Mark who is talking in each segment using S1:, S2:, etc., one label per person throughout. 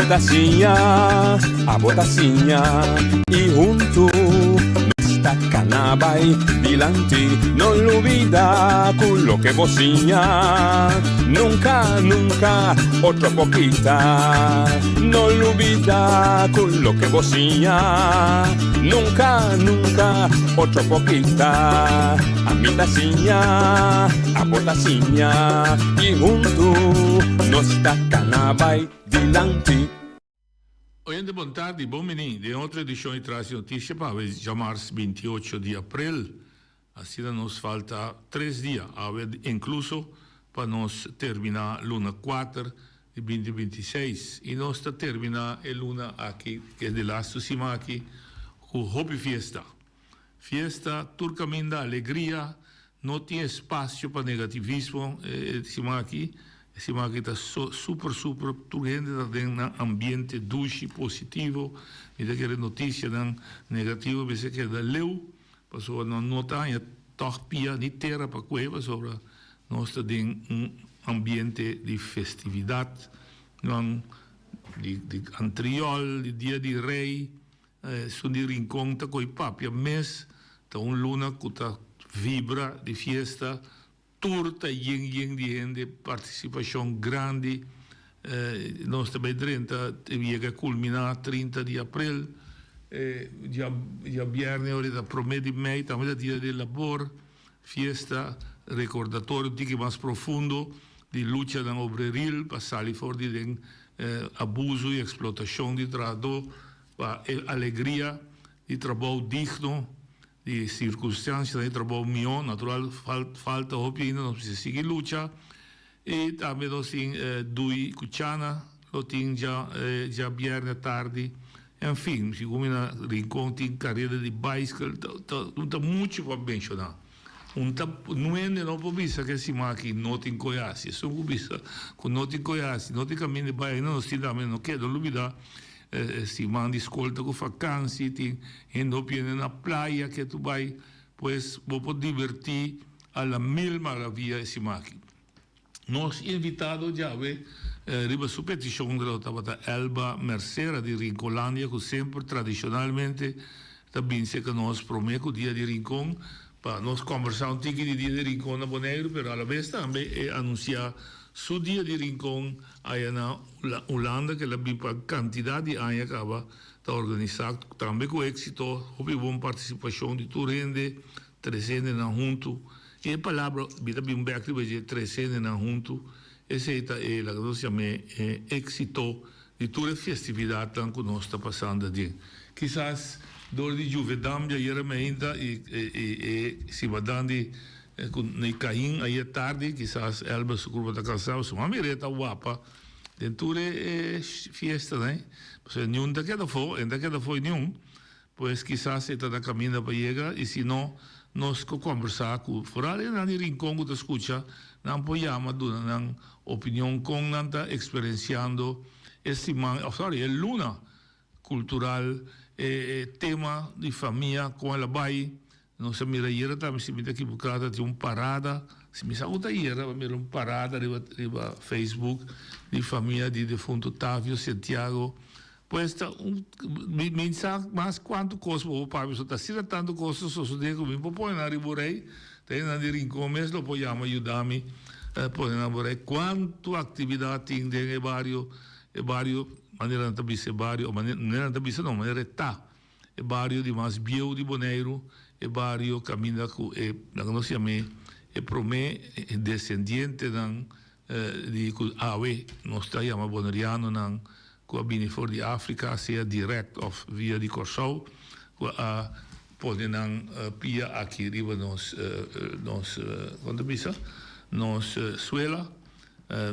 S1: ta siña, abo ta siña i huntu nos ta kana bai dilanti. No lubida ku loke bo siña nunka, nunka otro por kita. No lubida ku loke bo siña nunka, nunka otro por kita. Ami ta siña, abo ta siña i huntu nos ta kana bai dilanti.
S2: Oyente bon tardi, bon bini den otro edishon di Tras di Notisia pa awe djamars 28 di aprel. Asina nos falta tres dia, awe inkluso, pa nos terminá luna kuater di binti 26. I nos ta terminá e luna aki, ke di lastu siman aki, ku hopi fiesta. Fiesta, tur kaminda alegria, no tin espasio pa negativismo e siman aki. E siman aki ta super super, tur hende ta den nan ambiente dushi, positivo. Mi ta kere notisianan negativo mester keda leu, pasobra nan no ta haña tòg pia ni tera pa kue, pasobra nos ta den un ambiente di festividat, nan di antriòl, di dia di rei. Esun di Rincon ta ko'i papia mes, ta un luna ku ta vibra di fiesta, tur ta yen yen di hende, partisipashon grandi. Nos ta bai drenta yega kulminá 30 di aprel, djabièrnè ora ta promé di mei tambe ta dia di labor, fiesta, rekordatorio un tiki mas profundo di luchanan obreril pa sali for di den abuso i eksplotashon di trahadó. Pa e alegria di trabou digno, di sirkunstansianan di trabou mihó, natural falta hopi ainda, nos mester sigui lucha. I tambe nos tin Dui ku Chana lo tin djabièrnè tardi. En fin, segun mi na Rincon tin kareda di baiskel, ta muchu pa menshoná. Un ta nuende no por bisa ku e siman aki no tin koe hasi. Esun ku bisa ku no tin koe hasi, no tin kaminda di bai ainda nos tin tambe, no keda lubida e siman di skol ta ku fakansi, tin hende hopi hende na playa ke tu bai, pues bo por dibertí a la mil maravia e siman aki. Nos invitado djawe riba su petishon lo tabata Elba Mercera di Rinconlandia ku semper tradishonalmente ta bin serka nos promé ku Dia di Rincon pa nos kòmbersá un tiki di Dia di Rincon na Boneiru pero alabes tambe e anunsiá su Dia di Rincon aya na Hulanda ku el a bin pa kantidat di aña kaba ta organisá tambe ku éksito hopi bon partisipashon di tur hende Tres hendenan huntu. I e palabra, mi ta bin bek riba dje, tres hendenan huntu, esei ta e, laga nos yam'é, e éksito di tur e festividatnan ku nos ta pasando aden. Kisas dor di Juvedam dje ayera meinta i e simadan di ku na Kain ayer tardi, kisas Elba su kurpa ta kansá, pasobra mami mir'é ta wapa den tur e fiestanan, pasobra niun ta keda afó, e no ta keda afó niun. Pues kisas e ta na kaminda pa yega i si no, nos ku kombersá ku foral esnan di Rincon ku ta skucha, nan por yama duna nan opinion kon nan ta eksperensiando e siman, of sorry, e luna kultural, e tema di famia kon el a bai. Nos a mira ayera tambe, si mi ta ekiboká, ta tin un parada, si mi sa ku ta ayera, a mira un parada riba riba Facebook di famia di defunto Tavio Santiago. Pues ta un, mi mi sa mas kuantu kos bo por papia, so ta asina tantu kos ta sosodé ku mi por pone nan riba un rei, ta hendenan di Rincon mes lo por yama yuda mi pone nan riba un rei. Kuantu aktividat tin den e bario, e bario manera nan ta bisa e bario, manera nan ta bisa no, manera e ta. E bario di mas bieu di Boneiru, e bario kaminda ku e, laga nos yam'é, e promé desendientenan di ku awe nos ta yama bonerianonan ku a bini for di Afrika, sea dirèkt òf via di Kòrsou, ku a pone nan pia aki riba nos, nos, kon ta bisa, nos suela.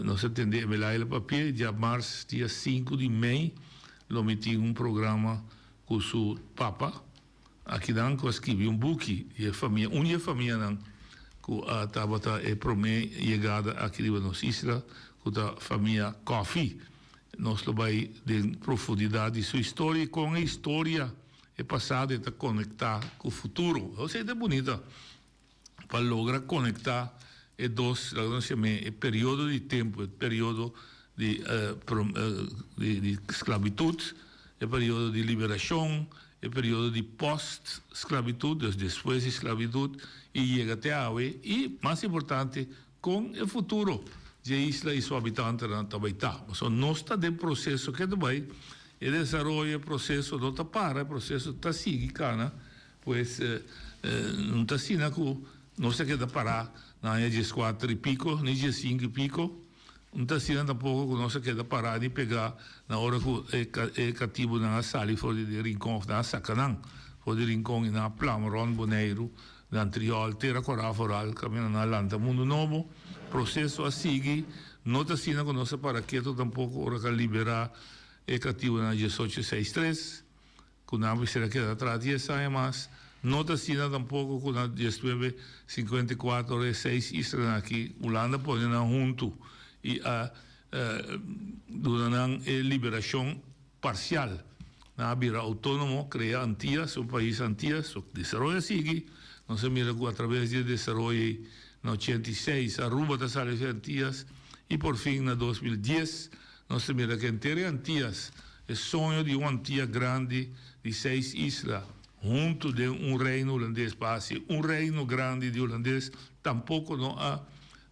S2: Nos a tende Emelaila papia djamars dia sinku di mei. Lo mi tin un programa ku su papa akinan ku a skibi un buki di e famia, un di e famianan ku a tabata e promé yegada aki riba nos isla ku ta famia Coffie. Nos lo bai den profundidat di su historia i kon e historia, e pasado e ta konektá ku futuro. Esei ta bunita. Pa logra konektá e dos, laga nos yam'é e periodo di tempu, e periodo. di di sklabitut, e periodo di liberashon, e periodo di post-sklabitut, dus despues di sklabitut, i yega te awe, i mas importante, kon e futuro di e isla i su habitantenan ta bai ta. Pasobra nos ta den proseso ke ta bai, e desaroyo, e proseso no ta para, e proseso ta sigui kana, pues no ta asina ku nos ta keda pará na aña dieskuater i piko, ni diesinku i piko. No ta asina tampoko ku nos a keda pará ni pegá na ora ku e e katibunan a sali for di Rincon òf nan a saka nan for di Rincon i nan a plama rònt Boneiru, nan Triòl, Tera Kòrá foral kaminda nan a lanta Mundu Nobo. Proseso a sigui. No ta asina ku nos a para ketu tampoko ora ku a liberá e katibunan na diesocho seis tres. Ku nan mester a keda tras dies aña mas. No ta asina tampoko ku na diesnuebe sinkuenta i kuater ora e seis islanan aki Hulanda pone nan huntu i a duna nan e liberashon parsial. Nan a bira outónomo, krea Antias, un pais Antias. So desaroyo a sigui. Nos a mira ku atraves di e desaroyo ei na ochenta i seis Aruba ta sali di Antias i por fin na 2010 Nos ta mira ku henter e Antias, e soño di un Antia grandi di seis isla huntu den un reino hulandes pa hasi un reino grandi di hulandes tampoko no a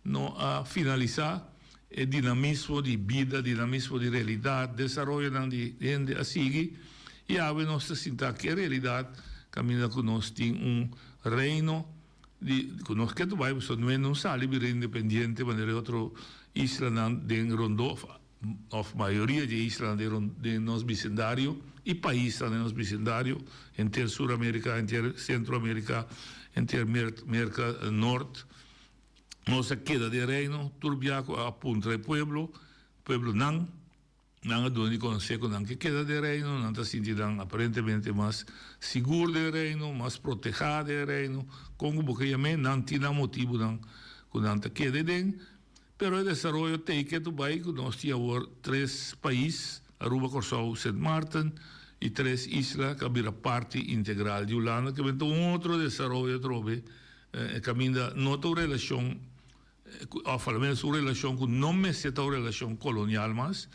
S2: no a finalisá. E dinamismo di bida, dinamismo di realidat, desaroyonan di hende a sigui i awe nos ta sinta ku e realidat kaminda ku nos tin un reino di ku nos ke ta bai pasobra no no sali bira independiente manera e otro islanan den rondó òf mayoria di e islanan den rondó den nos bisindario i paisnan den nos bisindario henter Sur Amerika henter Sentro Amerika henter Merka Nort nos a keda den reino tur bia ku a puntra e pueblo pueblonan. Nan a duna di konosé ku nan ke keda den Reino, nan ta sinti nan aparentemente mas sigur den Reino, mas protehá den Reino. Kon ku bo ke yam'é, nan tin nan motibunan ku nan ta keda den. Pero e desaroyo tei ke tu bai ku nos tin awor tres pais, Aruba, Kòrsou, Sint Maarten, i tres isla ku a bira parti integral di Hulanda, ke benta un otro desaroyo atrobe kaminda no ta un relashon. Òf a lo menos un relashon ku no mester ta un relashon kolonial mas,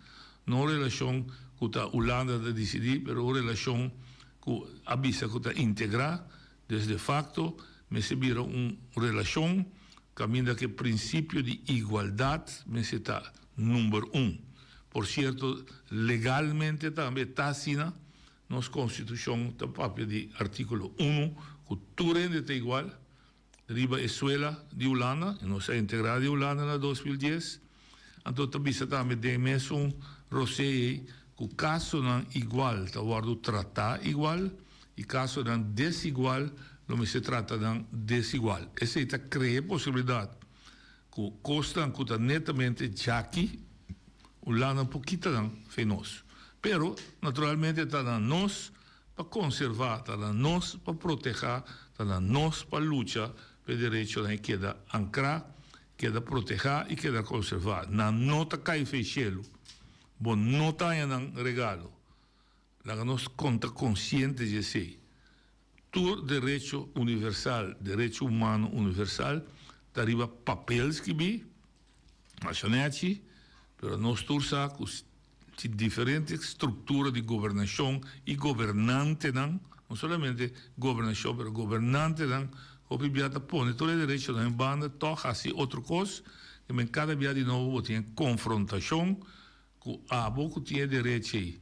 S2: no un relashon ku ta Hulanda ta disidí, pero un relashon ku a bisa ku ta integrá. Dus de fakto mester bira un relashon kaminda ku e prinsipio di igualdat mester ta number un. Por sierto, legalmente tambe ta asina, nos konstitushon ta papia di artíkulo unu ku tur hende ta igual. Riba e suela di Hulanda, i nos a integrá di Hulanda na 2010, anto ta bisa tambe den mesun rosé ei ku kasonan igual ta wòrdu tratá igual i kasonan desigual lo mester trata nan desigual. Esei ta krea e posibilidat ku kosnan ku ta netamente djaki, Hulanda por kita nan fe nos. Pero, naturalmente ta na nos Pa konservá, ta na nos pa protehá, ta na nos pa lucha pa e derechonan e keda ankrá, keda protehá i keda konservá. Nan no ta kai fei shelu. Bo no ta haña nan regalo. Laga nos konta konsiente di esei. Tur derecho universal, derecho humano universal, ta riba papel skibí, masha nèchi, pero nos tur sa ku Tin diferente struktura di gobernashon i gobernantenan, no solamente gobernashon pero gobernantenan hopi bia ta pone tur e derechonan en banda tòg hasi otro kos i men kada bia di nobo bo tin e konfrontashon ku abo ku tin e derecho ei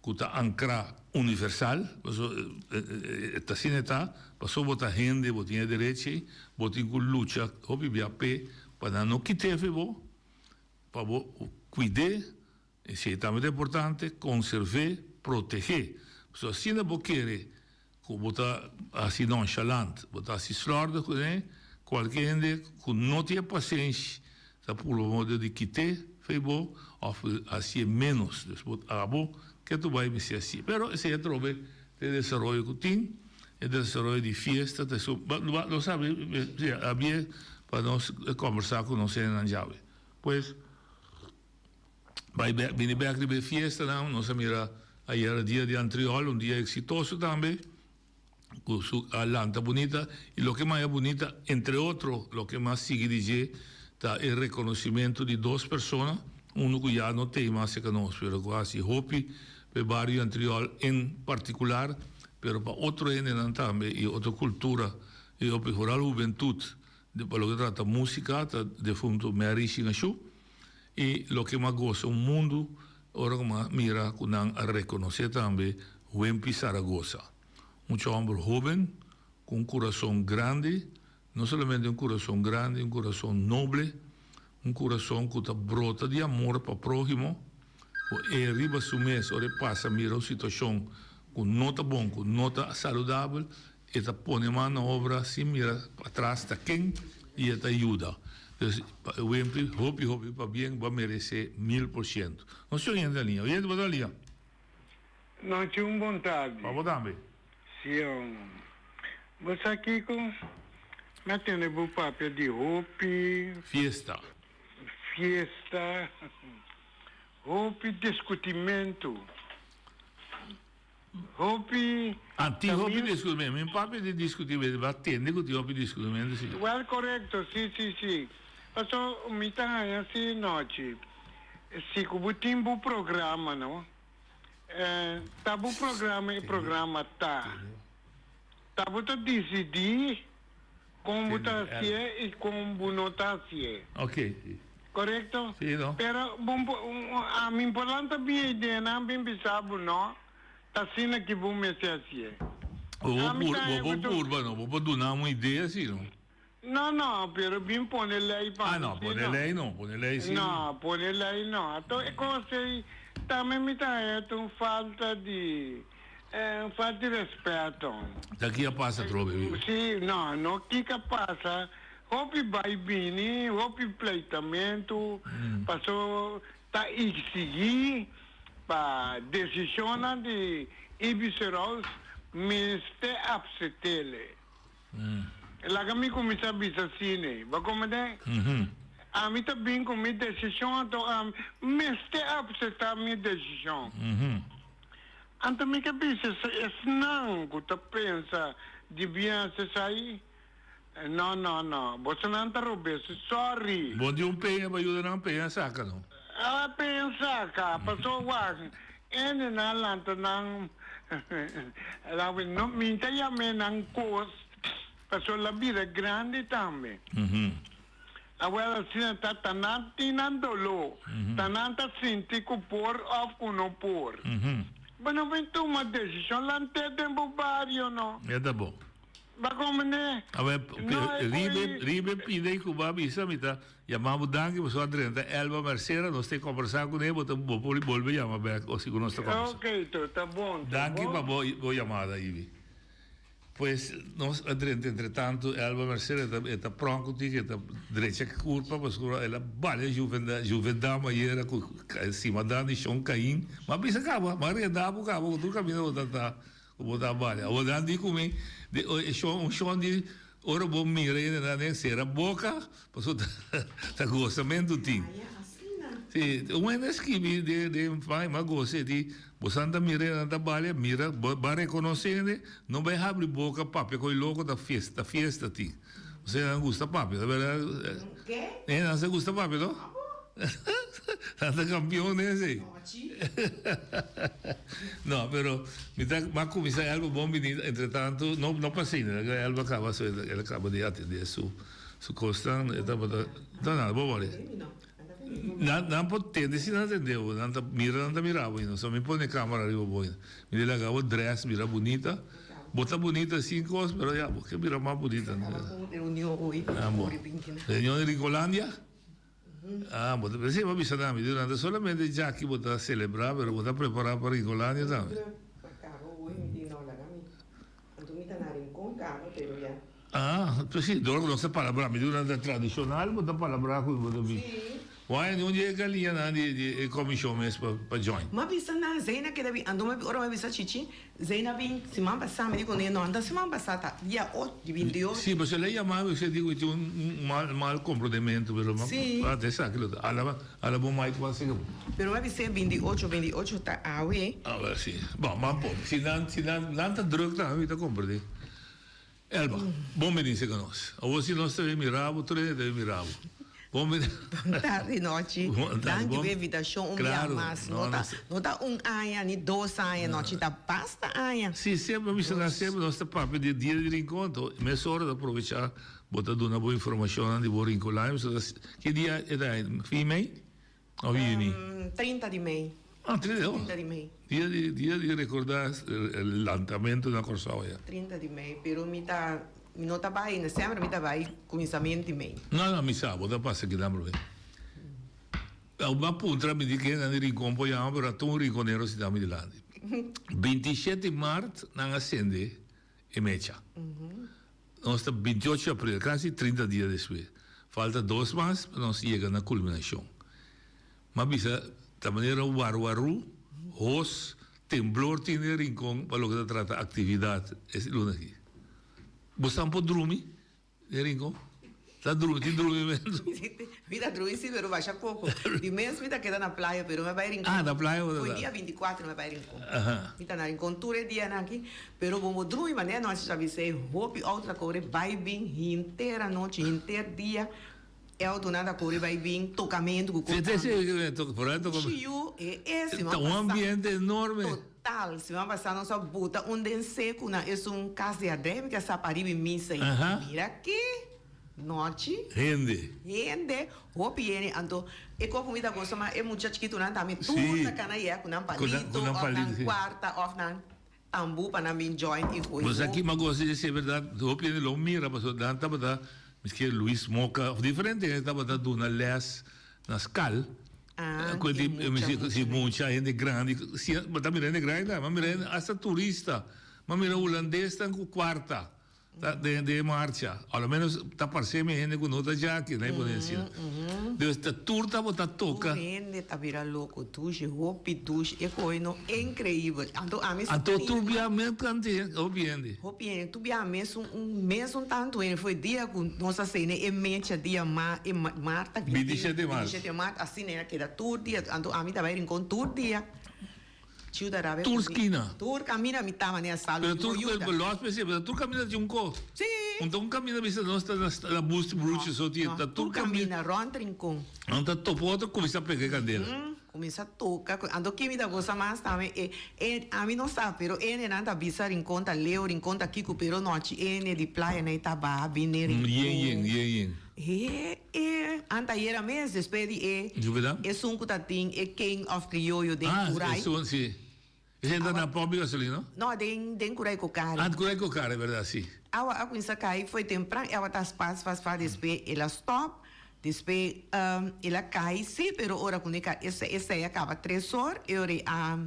S2: ku ta ankrá universal pasobra e ta asina e ta pasobra bo ta hende bo tin e derecho ei bo tin ku lucha hopi bia p'e pa nan no kit'é for bo. Pa bo kuid'é, esei tambe ta importante, konserv'é, proteg'é. Pasobra asina bo kere ku bo ta hasi nonchalant, bo ta hasi slòrdig kuné, kualke hende ku no tin e pasenshi ta purba moda di kit'é fei bo òf hasié ménos. Dus bo abo ke tur bai mester hasié. Pero esei atrobe ta e desaroyo ku tin, e desaroyo di fiesta ta esun. Lo sabi, abie pa nos kòmbersá ku nos hendenan djawe. Pues, bai bek, bini bek riba e fiestanan, nos a mira ayera dia di Antriol, un dia eksitoso tambe, ku su a lanta bunita, i loke mas a bunita, entre otro, loke mas sigui di dje, ta e rekonosimentu di dos persona. Unu ku ya no tei mas serka nos, pero ku a hasi hopi pa e bario Antriol en partikular, pero pa otro hendenan tambe i otro kultura i hopi foral hubentut pa loke trata músika ta defunto Mary Shinashu i loke m'a gosa un mundu ora ku m'a mira ku nan a rekonosé tambe Wempi Saragoza. Mucha hòmber hóben ku un kurason grandi. No solamente un kurason grandi, un kurason noble, un kurason ku ta brota di amor pa próhimo, ku e riba su mes ora e pasa mira un situashon ku no ta bon, ku no ta saludabel, e ta pone man na obra sin mira patras ta ken i e ta yuda. Dus, Wimpy, hopi hopi pabien, bo a meresé 1000%. Nos tin oyente na liña. Oyente bo ta na liña?
S3: No tin un bon tardi.
S2: Pa bo tambe.
S3: Sion. Bo sa kiko? Mi a tende bo papia di hopi.
S2: Fiesta.
S3: Fiesta. Hopi diskutimentu. Hopi.
S2: Ah, tin hopi diskutimentu. Mi papia di diskutimentu, mi a tende ku tin hopi diskutimentu si.
S3: Wèl korekto, si, si, si. Paso mi ta haña si nochi. Si ku bo tin bo programa, no? Ta bo programa e programa ta. Ta bo ta disidí kon bo ta hasié i kon bo no ta hasié.
S2: Ok.
S3: Korekto?
S2: Sí, no.
S3: Pero bo ami importante bin e ideanan bin bisa bo no, ta asina ki bo mester hasié.
S2: Bo por purba no, bo por duna un idea si no.
S3: No, no, pero bin pone ley pa
S2: Ah, no, pone ley no, pone ley si.
S3: No, pone ley no. Anto e cos ey tambe mi ta haya ta un falta di, un falta di respeto.
S2: Ta ki a pasa atrobe, Bibi?
S3: Si, no, no kiko a pasa. Hopi bay bini, hopi pleitamento, paso ta exigi pa decisionnan di Ibis Roos mester apsetele. Laga mi kuminsá bisa asina, bo komprendé? Ami ta bin ku mi desishon, anto ami mester apseptá mi desishon. Anto mi ke bisa esnan ku ta pensa di bin hasi esei, No, no, no, bosonan ta robes, sòri.
S2: Bo di un peña pa yuda nan peña saka no?
S3: A peña saka, pasobra wak, ene nan lanta nan, lawe no, mi ta yam'é nan kos, pasobra la bira grandi tambe. Awel asina ta, ta nan tin nan doló, ta nan ta sinti ku por òf ku no por. Bo no bin tuma desishon lant'é den bo bario no.
S2: E ta bon.
S3: Ba komende.
S2: Awe, riba, riba e pida ku bo a bisa, mi ta yama bo danki pasobra a drenta Elba Mercera, nos ta kombersá kuné, bo ta bo por bolbe yama bèk osi ku nos ta kombersá.
S3: Ok, to, ta bon, ta
S2: Danki
S3: bon.
S2: pa bo bo yamada, Ivy. Pues nos a drenta entretantu Elba Mercera e ta e ta prònk ku tin, e ta drecha kurpa pasobra el a balia Juvenda Juvendam ayera ku Simadan di Shon Cain. M'a bisa kaba, m'a reda bo kaba ku tur kaminda bo ta ta. Ku bo ta bali. Awor nan di ku mi, di e shon, un shon di ora bo mira hende nan den sera boka, pasobra ta gosamentu tin. Si, un hende a skibi den den fai, m'a gosa e di, bo san ta mira hende nan ta bali, mira, bo a rekonosé hende, no bai habri boka papia ku e loko ta fiesta, fiesta tin. Osea nan gusta papia, ta berdad? Hende nan sa gusta papia no? Nan ta kampion den esei. No, pero mi ta m'a kuminsá Elba bon bini entretanto no no pa asina Elba kaba so el a kaba di atendé su su kosnan e tabata no no bo wòri nan nan por tende si nan tende bo nan ta mira nan ta mira bo so mi pone kamera riba bo mi di laga bo dress bira bunita bo ta bunita sin kos pero ya bo ke bira mas bunita reunion di Ricolandia. Ah, bo ta pensé bo bisa nami durante solamente djaki bo ta celebra, pero bo ta prepara pa Rincolandia tambe. Ah, pues si, dor cu nos ta palabra, mi durante tradicional bo ta palabra cu bo ta bin. Why no dje e galiñanan di di e comision mes pa pa join?
S4: M'a bisa nan, Zeina keda bin, anto mi ora mi bisa Chichi, Zeina bin siman pasá, mi di kuné no, anto siman pasá ta dia ocho, di binti ocho.
S2: Si, pasobra el a yama mi, usted di ku tin un mal mal komprondementu, pero mi
S4: Si.
S2: a esaki lo ta, ala ala bo Mike wak sega bo.
S4: Pero mi a bis'é binti ocho, 28 ta awe.
S2: Awe si, bon, ban pon, si nan si nan nan ta druk tambe mi ta komprendé. Elba, bon bini sega nos. Awor si nos ta bin mira bo, tur hende ta bin mira bo. Bon
S4: Bon tardi Nochi.
S2: Bon tardi,
S4: Danki
S2: bon.
S4: p'e invitashon un bia
S2: Claro,
S4: mas.
S2: no,
S4: No ta
S2: nos.
S4: no ta un aña ni dos aña Nochi, ta basta aña.
S2: Si, semper mi sa semper nos ta papia di e dia di Rincon, anto mesora ta aprovecha bo ta duna bo informashonnan di bo Rincon Live. So ta ki dia e ta? Fin mei of juni?
S4: 30 di mei.
S2: Ah, 30, oh.
S4: 30 di mei.
S2: Dia di dia di recorda e lantamento na Corsou ya.
S4: 30 di mei, pero mi ta mi no ta bai na semper mi ta bai cuminsament di mei.
S2: No, no, mi sa, bo ta pasa kinan prome. Bo a puntra mi di kennan di Rincon por yama, pero a tur un rinconero sinta mi dilanti. 27 mart nan a sende e mecha. Nos ta 28 april, casi 30 dia despues. Falta dos mas pa nos yega na culminacion. M'a bisa ta manera un warwarú, hos, temblor tin den Rincon pa loke ta trata actividad es luna aki. Bo san por drumi den Rincon? Ta drumi, tin drumimentu?
S4: Mi ta drumi si, pero basha poco. Di mes mi ta keda na playa, pero mi a bai Rincon.
S2: Ah, na playa bo ta
S4: Foi
S2: ta.
S4: dia 24 mi a bai Rincon.
S2: Aha.
S4: Mi ta na Rincon tur e dianan aki, pero bo bo drumi manera nochi ta bisa e hopi auto ta kore bai bin henter anochi, henter dia. E autonan ta kore bai bin tokamentu ku
S2: Sí,
S4: kos
S2: sí,
S4: tambe.
S2: sí, por ahí toca.
S4: Chiu, e e siman
S2: Ta un
S4: pasá.
S2: ambiente enorme.
S4: Total, siman pasá nos a buta un den seku na esun kas di adrè mi ke sa pariba i misa i
S2: Aha.
S4: mira ki nochi.
S2: Hende.
S4: Hende, hopi hende. Anto e kos ku mi ta gosa mas e mucha chikitunan tambe tur
S2: Sí.
S4: ta kana yega ku nan
S2: Ku nan,
S4: palito
S2: ku nan
S4: òf
S2: palito,
S4: nan
S2: sí.
S4: kuarta òf nan Tambú pa nan bin join i gooi
S2: Bo sa ki
S4: hopi.
S2: m'a gosa di esei berdad? Hopi hende lo mira pasobra nan tabata miske Luis Moca of diferente hende tabata duna les na skal.
S4: Ah,
S2: Ku
S4: e
S2: di
S4: mucha, mucha
S2: si
S4: ne.
S2: mucha hende grandi si bo ta mira hende grandi tambe m'a mira hende hasta turista m'a mira hulandesnan ku kuarta. Ta den den marcha. A lo menos ta parce mi hende cu no ta djaki, na e pone asina. Dus ta tur tabata toca.
S4: Tur hende ta bira loco, dushi, hopi dushi, e coe no increibel. Anto ami si
S2: Anto tur bia mes tantu hende, hopi hende.
S4: Hopi hende, tur bia mesun un mesun tantu hende. Foi dia cu nos a cena e mecha dia ma e marta.
S2: 27 mart.
S4: 27 mart, asina a keda tur dia. Anto ami ta bay Rincon tur dia.
S2: Tur skina.
S4: Tur camina mi ta manera salu
S2: Pero
S4: di
S2: tur
S4: bo yuda.
S2: los pe pero tur camina tin un ko.
S4: Sí.
S2: Un ta un camina bisa nos ta na bus bruchi so tin ta
S4: tur
S2: tur camina.
S4: Camina rond rincon.
S2: Nan ta topa otro cuminsa pega e candela.
S4: Cuminsa toca anto kin mi ta gosa mas tambe e e ami no sa pero ene nan ta bisa rincon ta leu rincon ta kico pero nochi ene di playa nan ta baha bini rincon.
S2: Yen yen yen yen.
S4: He e antayera mes despues di e
S2: Jubeda?
S4: esun ku ta tin e king of krioyo den
S2: Ah,
S4: Kurai.
S2: esun si. Esei ta na pòp di gasolina, no?
S4: No, den den Kurai Kokari.
S2: Ah, Kurai Kokari, bèrdat, si.
S4: Awa a kuminsá kai foi tempran, e awa ta spat, spat, spat, despues el a stòp, despues el a kai, si, pero ora ku ne kai, esei a kaba tres or, e ora e a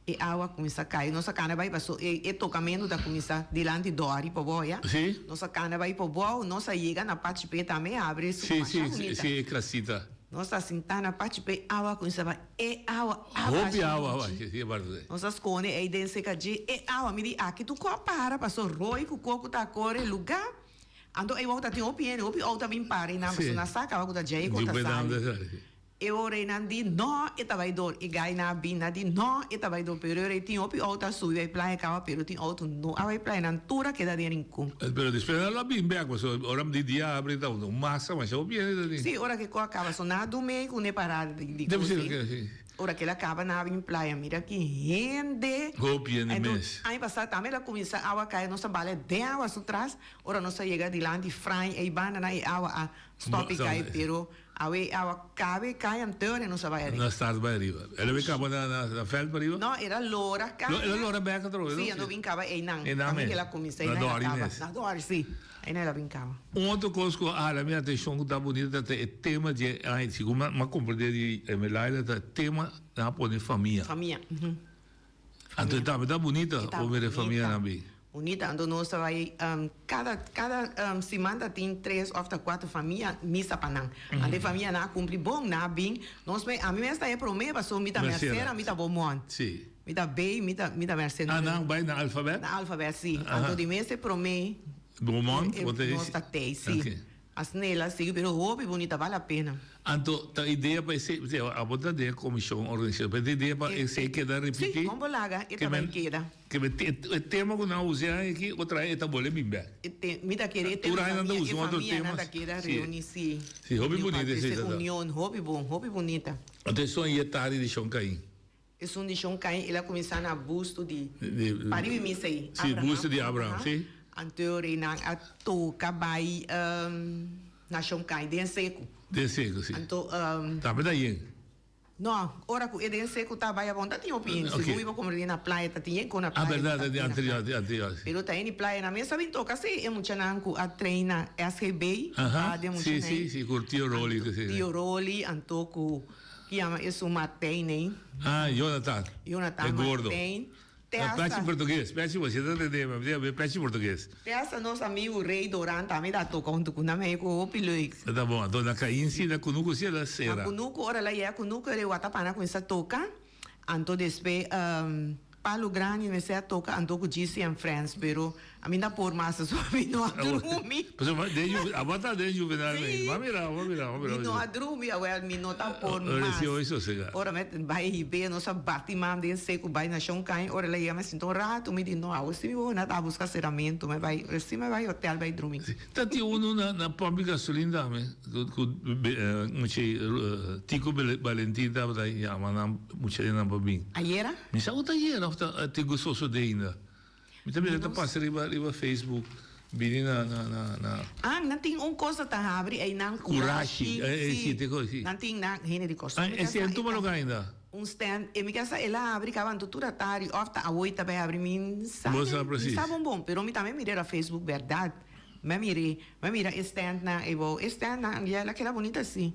S4: E awa cuminsa cay. Nos a cana bay paso e e tocamento ta cuminsa dilanti Dori pa bou ya.
S2: Sí.
S4: Nos a cana bay pa bou, nos a yega na Pachipe tambe abre su
S2: Sí,
S4: masha
S2: sí,
S4: bunita.
S2: sí, e casita.
S4: Nos a sinta na Pachipe, awa cuminsa bay, e awa a
S2: Hopi
S4: basha
S2: awa a
S4: nochi.
S2: basha, sí, e parti ei.
S4: Nos a sconde ey den seca dje, e awa, mi di aki tur cu a para paso rooi cu coco ta core luga. Anto ey wou ta tin hopi hende, hopi auto a bin para eynan
S2: Sí.
S4: paso nan sa caba cu ta djey cu ta sali. E ora einan di, No, e ta bai dor. E gainan a bin na di, No, e ta bai dor. Pero e ora ei tin hopi outo a subi bai playa kaba, pero tin outo no a bai playa. Nan tur a keda den rincon.
S2: Pero despues nan lo a bin bek, pasobra ora di dia abri ta un masa masha hopi hende ta tin.
S4: Sí, ora ke kos a kaba. So nan a dumei ku ne parada di
S2: Debe
S4: kos
S2: ser
S4: ei.
S2: ke sí.
S4: Ora ke el a kaba nan a bin playa, mira ki hende.
S2: Hopi hende
S4: Enton,
S2: mes.
S4: aña pasá tambe el a kuminsá awa kai, nos a bala den awa su tras. Ora nos a yega dilanti Frain ei banda nan e awa a stòp i kai, pero. Awe awa cabe cay anteur e nos a bay ariba.
S2: Na start bay ariba. El a bay caba na na veld pa ariba?
S4: No, era lora cay.
S2: El a lora bek otro vez?
S4: Si, a no bin caba eynan.
S2: Eynan mes.
S4: Tambe el a cuminsa eynan
S2: Na
S4: el a
S2: Dori
S4: caba.
S2: mes.
S4: Na Dori, si. Eynan el a bin caba.
S2: Un otro cos cu a hala mi atencion cu ta bunita ta e tema di e aña, segun mi a comprende di Emelaila, ta tema nan a pone famia.
S4: Famia, uhu.
S2: Anto e tambe ta bunita
S4: E ta
S2: pa mira e
S4: bunita.
S2: famianan bin.
S4: Bunita, anto nos ta bai kada kada siman ta tin tres òf ta kuater famia misa pa nan. Anto e famianan a kumpli bon, nan a bin. Nos me ami mes ta e promé pasobra mi ta Mercera, mi ta Beaumont.
S2: Sí.
S4: Mi ta Bay, mi ta mi ta Mercera.
S2: Ah, nan bai na alfabet?
S4: Na alfabet, sí. Anto di mes e promé
S2: Beaumont,
S4: nos ta tei, sí.
S2: Ok.
S4: Asina el a sigui, pero hopi bunita, bal la pena.
S2: Anto ta idea pa esey, abo ta den e comision organisacion, pero ta idea pa esey keda repiti?
S4: Si, con bo laga e ta bay keda.
S2: Ke men e tema ku nan a usa e aña aki, otro aña e ta bolbe bin bek.
S4: E te, mi ta kere e tema
S2: Tur aña nan ta
S4: famia,
S2: usa
S4: e
S2: un otro
S4: famia nan
S2: tema.
S4: ta keda
S2: Si.
S4: reuni, si.
S2: Si, hopi bunita esey
S4: Ese
S2: ta ta.
S4: union, hopi bon, hopi bunita.
S2: Anto esun e tardi di Shon Cain.
S4: Esun di Shon Cain, el a cuminsa na busto di,
S2: Di,
S4: pariba mi esey,
S2: si,
S4: Abraham,
S2: busto di Abraham, si.
S4: Anto reynan a toca bay na Shon Cain, den secu.
S2: Den secu, si.
S4: Anto,
S2: Tambe ta yen.
S4: No, ora cu e den secu ta bay abon ta tin hopi hende.
S2: Ok.
S4: Segun iba como den na playa ta tin yen con na
S2: Ah,
S4: playa.
S2: berdad,
S4: ta
S2: ta
S4: tin na
S2: anterior,
S4: playa.
S2: anterior, si.
S4: Pero ta eni playa na mesa bin toca si e muchanan cu a train na SGB.
S2: Aha,
S4: a den
S2: si,
S4: muchanan.
S2: si, si, cu Tio Rolly
S4: Anto,
S2: cu si.
S4: Tio Rolly, anto cu, ki yama esun Martijn ey.
S2: Ah, Jonathan.
S4: Jonathan
S2: E gordo.
S4: Martijn. Te
S2: Ah,
S4: hasta.
S2: Pechi portugues, pechi, bo si ta tende, mi a pechi portugues.
S4: Te hasta nos amigu Rey Doran tambe ta toca hunto cu nan, mi cu hopi leuk.
S2: Ta bon, anto na Cain si, na Cunucu si el a cera.
S4: Na Cunucu, ora el a yega Cunucu, el a wata pana cuminsa toca, anto despues Palo Grandi mester a toca anto cu GC and Friends, pero ami ta por mas aso mi no a drumi.
S2: Pasobra den ju, abo ta den juvenal
S4: Sí.
S2: mi. Bo mira, bo mira, bo mira.
S4: Mi no a drumi, awel mi no ta por
S2: Ora
S4: mas.
S2: si hoy sosega.
S4: Ora mi bai hib'é, nos a bati man den seku bai na Shon Kain, ora el a yega mi a sinta un ratu, mi di no, awe si mi bo na ta buska seramentu, mi bai, ora si mi bai hotel bai drumi.
S2: Sí. Ta tin uno na na pòmp di gasolin tambe, ku ku mucha Tico Balentin tabata yama nan mucha di nan pa bin.
S4: Ayera?
S2: Mi sa ku ta ayera òf ta tin ku sosodé ainda. Mi ta mira ta pasa riba riba Facebook bini na na na na.
S4: Ah, nan tin un cosa ta habri einan
S2: Kurashi.
S4: Kurashi.
S2: Eh, eh, si, te ko, si.
S4: Nan tin nan hende di Kòrsou.
S2: Ah, e si en tuma loka ainda?
S4: Un stand, e mi ke sa el a habri kabantu tur atari òf ta awor ta bai habri mi sa
S2: Bo sa
S4: mi
S2: presis.
S4: sa bon bon, pero mi tambe mira riba Facebook bèrdat. Mi a mir'é, mi a mira e standnan eibo, e standnan ya el a keda bunita si.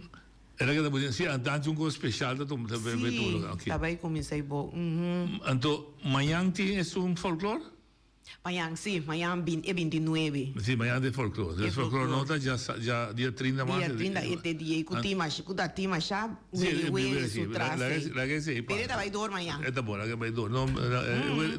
S2: El a keda bunita si, anto un kos speshal ta tuma ta bai tuma lugar,
S4: Si, ta bai kuminsá i bo, uhum.
S2: Anto mañan tin esun folklor?
S4: Mañan, si, mañan bin e bintinuebe.
S2: Si, mañan tin folklor.
S4: E
S2: folklor no ta dja dja dia trinta mas.
S4: Dia trinta e te dia ku tin masha, ku ta tin masha wele wele su tras ei.
S2: Laga esei
S4: Pero e ta bai dor mañan.
S2: E ta bon, laga e bai dor. No,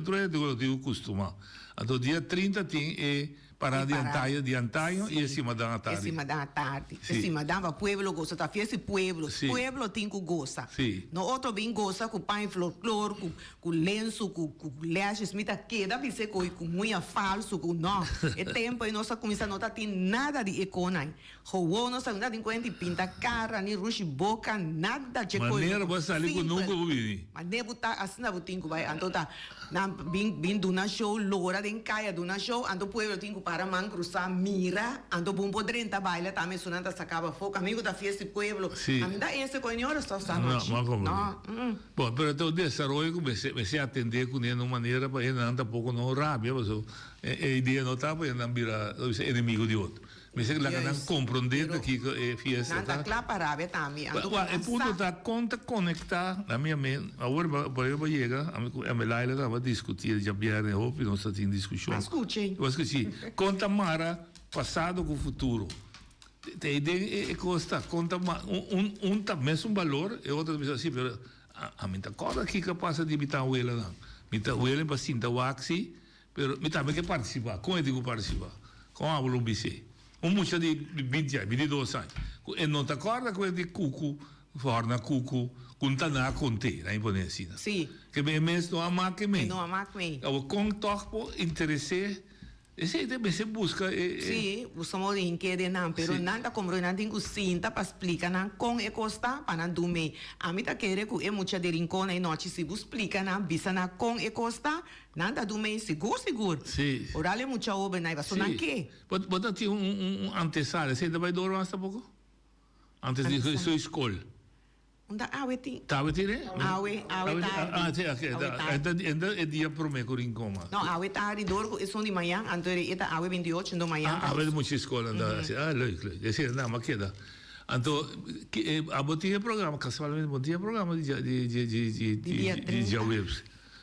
S2: tur hende tin ku kustumá. Anto dia trinta tin e. Parada di antaño, di antaño y e simadan atardi.
S4: E simadan atardi. E simadan pa pueblo gosa. Ta fiesta di pueblo. Pueblo tin cu gosa. No otro bin gosa cu paña folklor, cu cu lensu, cu cu lashes. Mi ta keda bisa cu cu muña falso, cu no. E tempo ey nos a cuminsa no ta tin nada di e conan. Gewoon nos ta tin cuenta di pinta cara, ni rushi boca, nada dje coy.
S2: Manera bo a sali cu nunca bo bini.
S4: Manera bo ta asina bo tin cu bay. Anto ta nan bin bin duna show, lora den caya duna show, anto pueblo tin cu para man crusa mira, anto bo por drenta baila tambe esun nan ta saca bo afo. Caminda cu ta fiesta di pueblo.
S2: Si.
S4: Ami ta ese coy ni ora sta sta nochi.
S2: No, no,
S4: No, mm.
S2: Bon, pero ta un desaroyo cu mester mester atende cune na un manera pa hendenan tampoco no rabia, pasobra e idea no ta pa hendenan bira enemigo di otro. Mester laga nan
S4: Juist.
S2: comprende
S4: Pero
S2: ta kiko e fiesta
S4: nan ta
S2: ta.
S4: kla pa rabia tambe. Anto
S2: Wa, e
S4: nan
S2: punto
S4: sa.
S2: ta kon ta conecta, na mi amen, awor ba ba yo ba yega, ami ku Emma Laila tabata discuti djabierne hopi nos ta tin discusion.
S4: Ba scuchi.
S2: Ba scuchi. Kon ta mara pasado ku futuro. Te e den e e kos ta, kon ta ma un un un ta mesun balor, e otro ta bisa si pero a ami ta corda kiko a pasa di mi tawelanan. Mi tawela pa sinta wak si. Pero mi tambe ke participa. Con e tin cu participa? Con abo lo bis'é? Un mucha di binti aña, bintidos aña, cu e no ta corda cu e di cucu, horna cucu, cu n'ta na a cont'é, nan pone asina.
S4: Sí.
S2: Ke e mes no a mak e mei.
S4: E no a mak mei.
S2: Awor con tog por interes'é? Esei ta mester busca e.
S4: Sí, busca modo di hink'é den nan, pero
S2: Sí.
S4: nan ta como nan tin cu sinta pa splica nan con e cos ta pa nan dum'é. Ami ta kere cu e mucha di Rincon ei nochi si bo splica nan, bisa nan con e cos ta, Nan ta dun mei sigur sigur.
S2: Sí.
S4: Oral e mucha hoben nan paso nan
S2: Sí.
S4: ke.
S2: Bo bo ta tin un un un antesala, esei ta bai dor mas tampoco? Antes di
S4: Antesala.
S2: su skol.
S4: Unda awe tin?
S2: Ta awe tin e?
S4: Awe, awe tardi.
S2: Ah, sí, oké.
S4: Awe tardi.
S2: Enta enta e dia prome ku Rincon mas.
S4: No, awe tardi dor ku esun di mañan, anto e ta awe 28, ndo mañan
S2: Ah,
S4: ta
S2: awe di mucha skol anda asi. Ah, leuk, leuk. Esei nan a keda. Anto, ki e abo tin e programa, kasualmente bo tin e programa di di di di di
S4: Di dia
S2: di
S4: 30.
S2: djaweps.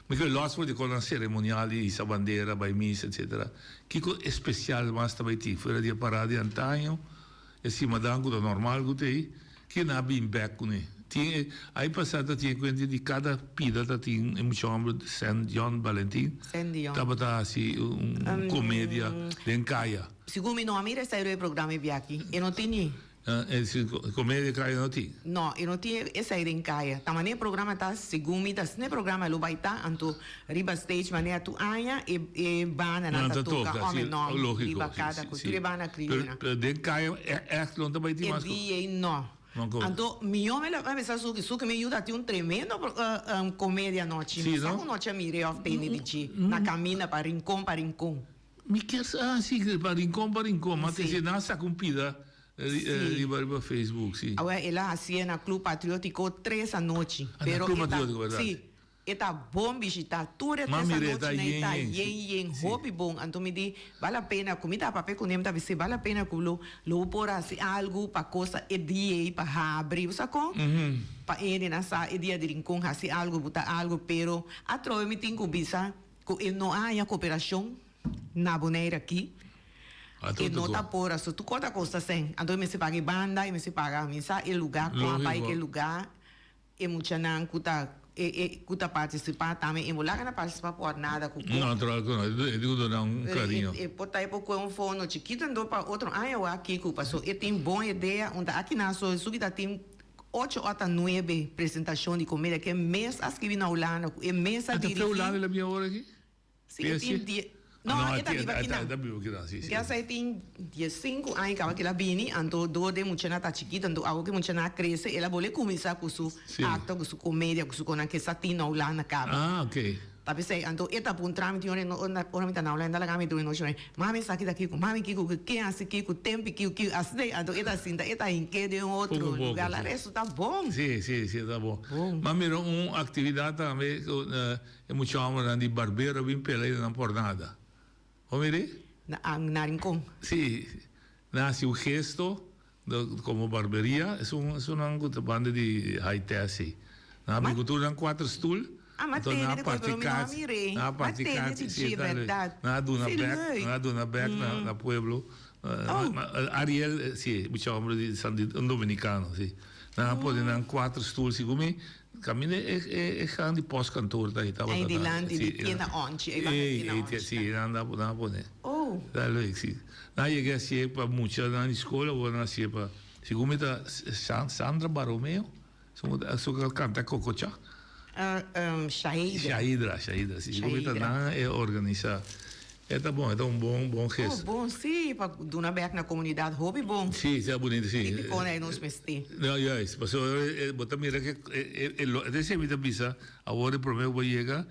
S2: Mi ke los for di konan seremonial di hisa bandera, bai misa, etcetera. Kiko especial mas ta bai tin? Fuera di e parada di antaño, e simadan ku ta normal ku ta ei, ke nan a bin bek kuné? Tin ai pasá ta tin e kuenta di kada pida ta tin e mucha hòmber Saint John Valentin
S4: Saint Dion.
S2: tabata hasi un komedia den kaya.
S4: Segun mi no a mira esei e programa e biachi. E no tin ni.
S2: E si komedia kaya no tin?
S4: No, e no tin esei den kaya. Ta manera e programa ta, segun mi ta asina e programa lo bai ta, anto riba stage manera tur aña e e bandanan ta toka òf e nò riba kada ku tur e banda krioyonan.
S2: Pero den kaya ègt lo no ta bai tin mas
S4: ku. E dia ei no. Anto mihó mi a bisa Suki, Suki mi yuda tin un tremendo komedia anochi. Mi sa ku nochi a mir'é òf tende di dje na kaminda pa Rincon pa Rincon.
S2: Mi kier sa, si, pa Rincon pa Rincon, ma te si nan a saka un pida riba riba Facebook, si.
S4: Awor el a hasié na Club Patriótiko tres anochi.
S2: Ah, na Club Patriótiko, bèrdat?
S4: Si. E ta bon bishita tur e
S2: Ma
S4: tres
S2: mir'é ta
S4: anochi nan e ta
S2: yen yen,
S4: yen
S2: si,
S4: yen
S2: si.
S4: hopi bon. Anto mi di, bal la pena ku mi ta papia ku nem ta bis'é bal la pena ku lo lo bo por hasi algu pa kosa e dia ei pa habri. Bo sa kon? Pa hendenan sa e dia di Rincon hasi algu bo ta algu pero atrobe mi tin ku bisa ku e no a haña koperashon na Bonaire aki.
S2: Ato
S4: E
S2: ta
S4: no ta
S2: kon.
S4: por aso tur kos ta kosta sèn. Anto e mester paga e banda, e mester paga mi sa e lugá kon a bai
S2: Lógiko.
S4: ke lugá. E muchanan ku ta e e ku ta partisipá tambe e mulaga na partisipá por nada ku ku.
S2: Natural ku no, e di ku duna un
S4: Pero e
S2: kariño.
S4: e por ta e por kue un fono chikitu anto pa otro aña wak kiko paso e tin bon idea un ta aki nan so esun ta tin ocho ota nuebe presentashon di komedia ke mes a skibi na Hulanda ku e mes a
S2: A ta fe
S4: dirigí.
S2: Hulanda la bin awor aki?
S4: Si e tin die No, e ta biba kinan.
S2: E ta biba kinan, si, si.
S4: Ya sa e tin diesinku aña kaba ku el a bini, anto dor den muchanan ta chikito, anto awor ku e muchanan a krese, el a bolbe kuminsá ku su akto, ku su komedia, ku su konan ke sa tin na Hulanda kaba.
S2: Ah, ok.
S4: Ta p'esei, anto e ta puntra mi tin ora, ora mi ta na Hulanda, laga mi duna nochi, mami esaki ta kiko, mami kiko, ken hasi kiko, tempi kiko, kiko, asina ei, anto e ta sinta, e ta hink'é den otro lugar, la resto ta bon.
S2: Si, si, si, ta bon.
S4: Bon.
S2: M'a mira un aktividat tambe ku. E mucha hombernan di barbero a bin pela i nan por nada. Bo miri?
S4: Na na Rincon.
S2: Si, nan hasi un gesto como barberia, esun esunnan cu ta banda di high tech si. Nan a bin cu tur nan cuater stoel,
S4: Ah, ma
S2: enton nan
S4: tene
S2: a
S4: di
S2: parti
S4: pero mi no a
S2: kachi,
S4: mir'é.
S2: nan a
S4: Ma
S2: parti
S4: tene
S2: kachi,
S4: di
S2: si
S4: dje,
S2: ta leuk.
S4: berdad.
S2: Nan a duna
S4: Si,
S2: bek,
S4: leuk.
S2: nan a duna bek na na pueblo.
S4: Oh.
S2: Ariel, si, mucha homber di San di un dominicano, si. Nan a pone nan cuater stoel si cu mi. Caminda e e e gang di postkantoor ta tabata
S4: Ei dilanti
S2: si
S4: di tienda Onchi, ei banda tienda
S2: ei
S4: Onchi
S2: si nan a nan a pone.
S4: Oh.
S2: Ta leuk si. Nan a yega hacié pa muchanan di school awor nan a hacié pa segun mi ta Sandra Baromeo su a canta Cococha.
S4: Shaidra.
S2: Shaidra, Shaidra si segun mi ta nan e organisa. E ta bon, e ta un bon bon gesto.
S4: Oh bon, si, pa duna bek na comunidad hopi bon.
S2: Si, si a bunito, si.
S4: Típico na e nos mester.
S2: No, juist, pasobra bo ta mira ke e e lo, esei mi ta bisa, awor e prome ku bo yega,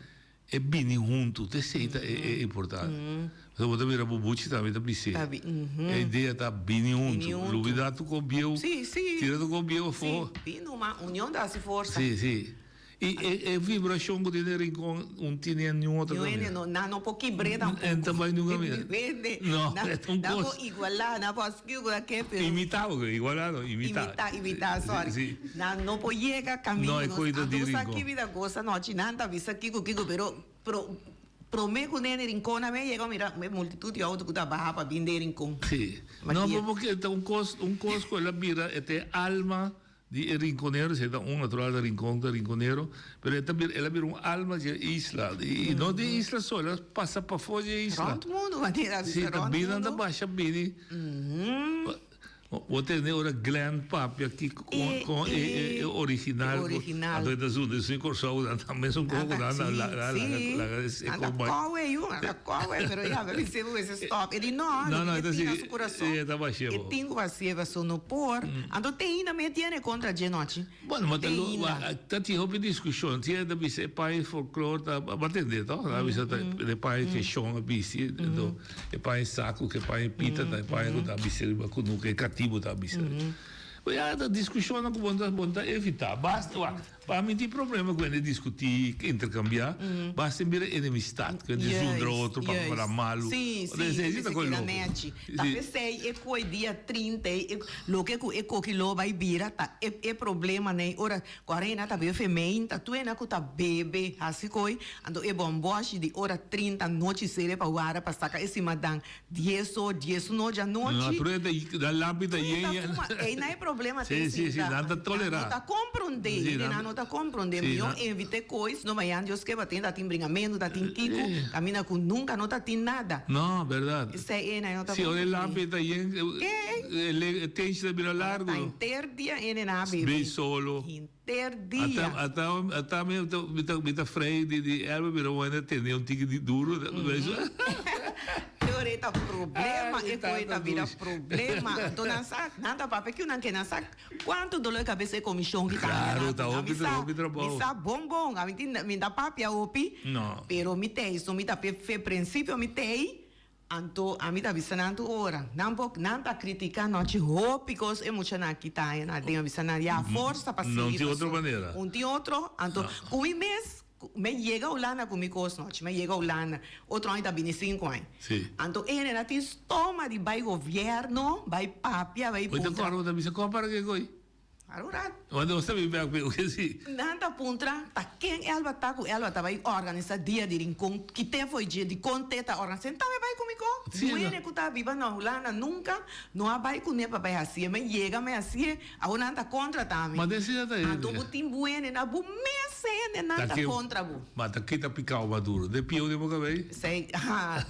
S2: e bini huntu, ta esei ta e importante. Pasobra bo ta mira bo buchi tambe ta bis'é.
S4: Ta bi,
S2: E idea ta bini huntu, lubida tur kon bieu,
S4: Si, si.
S2: tira tur kon bieu afó.
S4: Si, bini numa, union ta hasi forsa.
S2: Si, si. I e e vibrashon ku tin den Rincon un tin den niun otro
S4: Niun hende
S2: kaminda.
S4: no, nan no por kibr'é tampoco.
S2: En ta bai niun kaminda.
S4: Hende,
S2: No,
S4: nan,
S2: e ta un
S4: nan
S2: kos.
S4: por igualá, nan por skiu ku nan ke, pero.
S2: Imitá bo ke, igualá no, imitá.
S4: Imitá, imitá, sorry.
S2: Si.
S4: Nan no por yega kaminda
S2: No, e
S4: nos.
S2: koe ta
S4: Anto
S2: di
S4: bo sa
S2: Rincon.
S4: ki bida gosa nochi, nan ta bisa kiko kiko, pero pro, promé ku nene Rincon a yega, mira e multitud di outo ku ta baha pa bin den Rincon.
S2: Si. No, porque ta un kos, un kos ku el a bira, e ta e alma Di e rinconero, si e ta un natural ta rincon ta rinconero, pero e ta bira, el a bira un alma dje isla, i no di e isla so, el a pasa pafó dje isla.
S4: Rond mundu, manera a
S2: Si,
S4: bisa
S2: ta
S4: rond
S2: bini nan ta
S4: mundu.
S2: basha bini. Bo tende ora Glenn papia ki con con e e e original
S4: E original.
S2: Anto e ta zunda esun Corsou nan ta mesun con cu nan
S4: Si,
S2: laga
S4: si.
S2: laga e
S4: Nan ta
S2: con bai.
S4: kowe yu, nan ta kowe, pero ya, mi bisa bo mester stop. E di no,
S2: No, no,
S4: e
S2: e ta
S4: tin na
S2: si,
S4: su kurason.
S2: e ta bash'é
S4: E
S2: bo.
S4: tin ku bash'é pasobra no por. Anto te ainda me tiene kontra dje nochi.
S2: Bueno, ma ta
S4: Te
S2: lo,
S4: ainda.
S2: ta tin hopi diskushon. Tin hende ta bisa e paña folklor ta, bo a tende to? Nan a bisa ta e paña ke shon a bisti, anto e paña saku ku e paña pita ta e paña ku ta bisti riba kunuku, e katibu ta bisti. Bo ya ta diskushonnan ku bo no ta, bo no ta evitá. Basta, wak, pa mi tin problema ku hende diskutí, interkambiá, basta e bira enemistad, ku hende zundra otro pa fala malu.
S4: Sí, sí,
S2: Esei ta
S4: esei
S2: kos
S4: keda
S2: loko.
S4: nechi. Ta
S2: Sí.
S4: p'esei e koe dia 30 ei, e loke ku e koki lo bai bira ta e e problemanan ei. Ora ku arena ta bebe femein ta tuena ku ta bebe hasi koi, anto e bòmbòshi di ora 30 nochi sere pa wara pa saka e simadan dies or, dies uno djanochi.
S2: No, truena ta, da lampi ta
S4: Truena ta
S2: yen yen.
S4: fuma, ei na e problema. problema
S2: Sí, sí, sí, nan ta tolerá.
S4: Nan no ta komprondé,
S2: Sí,
S4: hende
S2: nan
S4: nan no ta komprondé.
S2: Sí,
S4: Mihó
S2: nan
S4: evit'é kois, no mañana Dios ke batin ta tin bringamentu, ta tin kiko, kaminda ku nunka no ta tin nada.
S2: No, bèrdat.
S4: Esei e nan no ta
S2: Si ora e
S4: komprondé.
S2: lampi ta yen,
S4: Ke?
S2: e tenshi ta bira
S4: Ora
S2: largu.
S4: ta henter dia hende nan a bebe.
S2: Bei solo.
S4: Henter dia.
S2: Ata, ata, ata mi ta, mi ta, mi ta frei di, di Elba bira un hende tene un tiki di duro.
S4: E ora e ta problema,
S2: Ay,
S4: e koe ta
S2: tata
S4: bira
S2: dushi.
S4: problema. Anto nan sa, nan ta papia ku nan ke nan sa kuantu dolor di kabesa e komishon ki ta haña
S2: Claro,
S4: nan.
S2: ta
S4: Mi
S2: hopi,
S4: sa,
S2: hopi trabou.
S4: mi sa bon bon, ami tin, mi ta papia hopi,
S2: No.
S4: pero mi tei, so mi ta pe fe prinsipio mi tei, Anto ami ta bisa nan tur ora, nan por nan ta critica nochi hopi cos e muchanan aki ta haña na den a bisa nan ya forsa pa
S2: No
S4: sigui
S2: tin otro
S4: paso
S2: manera.
S4: un tin otro anto cu mi mes mi yega Hulanda cu mi cos nochi mi yega Hulanda otro aña ta bini cinco aña
S2: Sí.
S4: anto e hende na tin stoma di bay gobierno bay papia bay
S2: Hoy ta
S4: puntra.
S2: corda bo ta bisa con para ke coy?
S4: Arurat.
S2: Wanda bo sa bin bek pe oke si.
S4: Nan ta puntra ta ken Elba ta ku Elba ta bai organisa dia di Rincon kite fo'i dje dikon te ta organisa en tambe bai ku mi ko
S2: Sí, no.
S4: Duene ku ta biba na Hulanda nunka no a bai kuné pa bai hasié mi yega mi hasié awor nan ta kontra tambe
S2: Ma den si ta hende.
S4: Anto bo tin buene na bo mes hende nan ta kontra bo.
S2: Ma ta kita pikao maduro den pieu den bo kabei.
S4: Esei ha.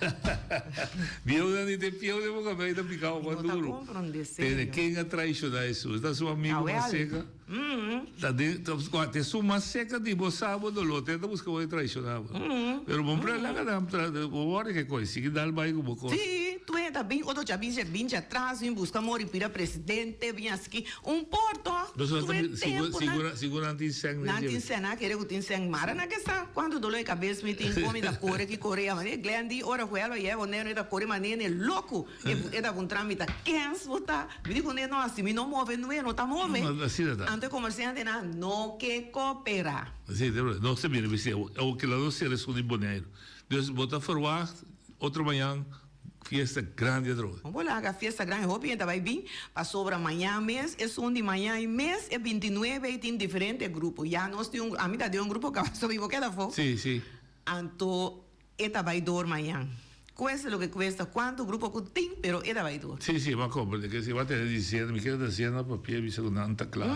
S2: Bieu nan di den pieu den bo kabei ta pikao
S4: Mi no ta
S2: maduro.
S4: komprondé
S2: Tene,
S4: serio.
S2: ken a traiciona Hesus? Ta su amigo mas
S4: Awel.
S2: seca? Ta den, ta, cua, te su mas seca di bo sa bo dolor, te ta busca bo e traiciona bo. Pero bo pre laga nan tra, bo worde ke coy, sigui dal bay cu bo cos.
S4: Sí, tu hende ta bin, otro cha bin, bin cha atras, bin busca mori pira presidente, bin aski, un porto,
S2: Nos
S4: tu
S2: ta
S4: e
S2: bi, sigur,
S4: tempo nan.
S2: sigur, sigur nan tin sèn den
S4: Nan tin
S2: dje.
S4: sèn, nan a kere cu tin sèn, mara nan ke sa cuanto dolor di cabes mi tin, con mi ta core ki core, a mane Glenn di ora cu el a yega, Bonero e ta core manene loco. E ta puntra mi ta kens bo ta? Mi di kuné no, si mi no move nue no ta move.
S2: No, asina ta.
S4: Anto e komersiantenan no ke koperá.
S2: Si, nos ta bira bis'é, awor kila nos sera esun di Boneiru. Dus bo ta ferwagt otro mañan fiesta grandi atrobe.
S4: Bo laga fiesta grandi, hopi hende ta bai bin, pasobra mañan mes, esun di mañan i mes, e bintinuebe i tin diferente grupo. Ya nos tin un, ami ta den un grupo kaba so mi bo keda afó.
S2: Si, si.
S4: Anto E ta bai door mañan. Cueste loke cuesta, cuanto grupo cu tin, pero e ta bai door.
S2: Sí, sí, m'a comprende que si bo a tene di cena, mi kere ta cena papia bisa cu nan ta cla.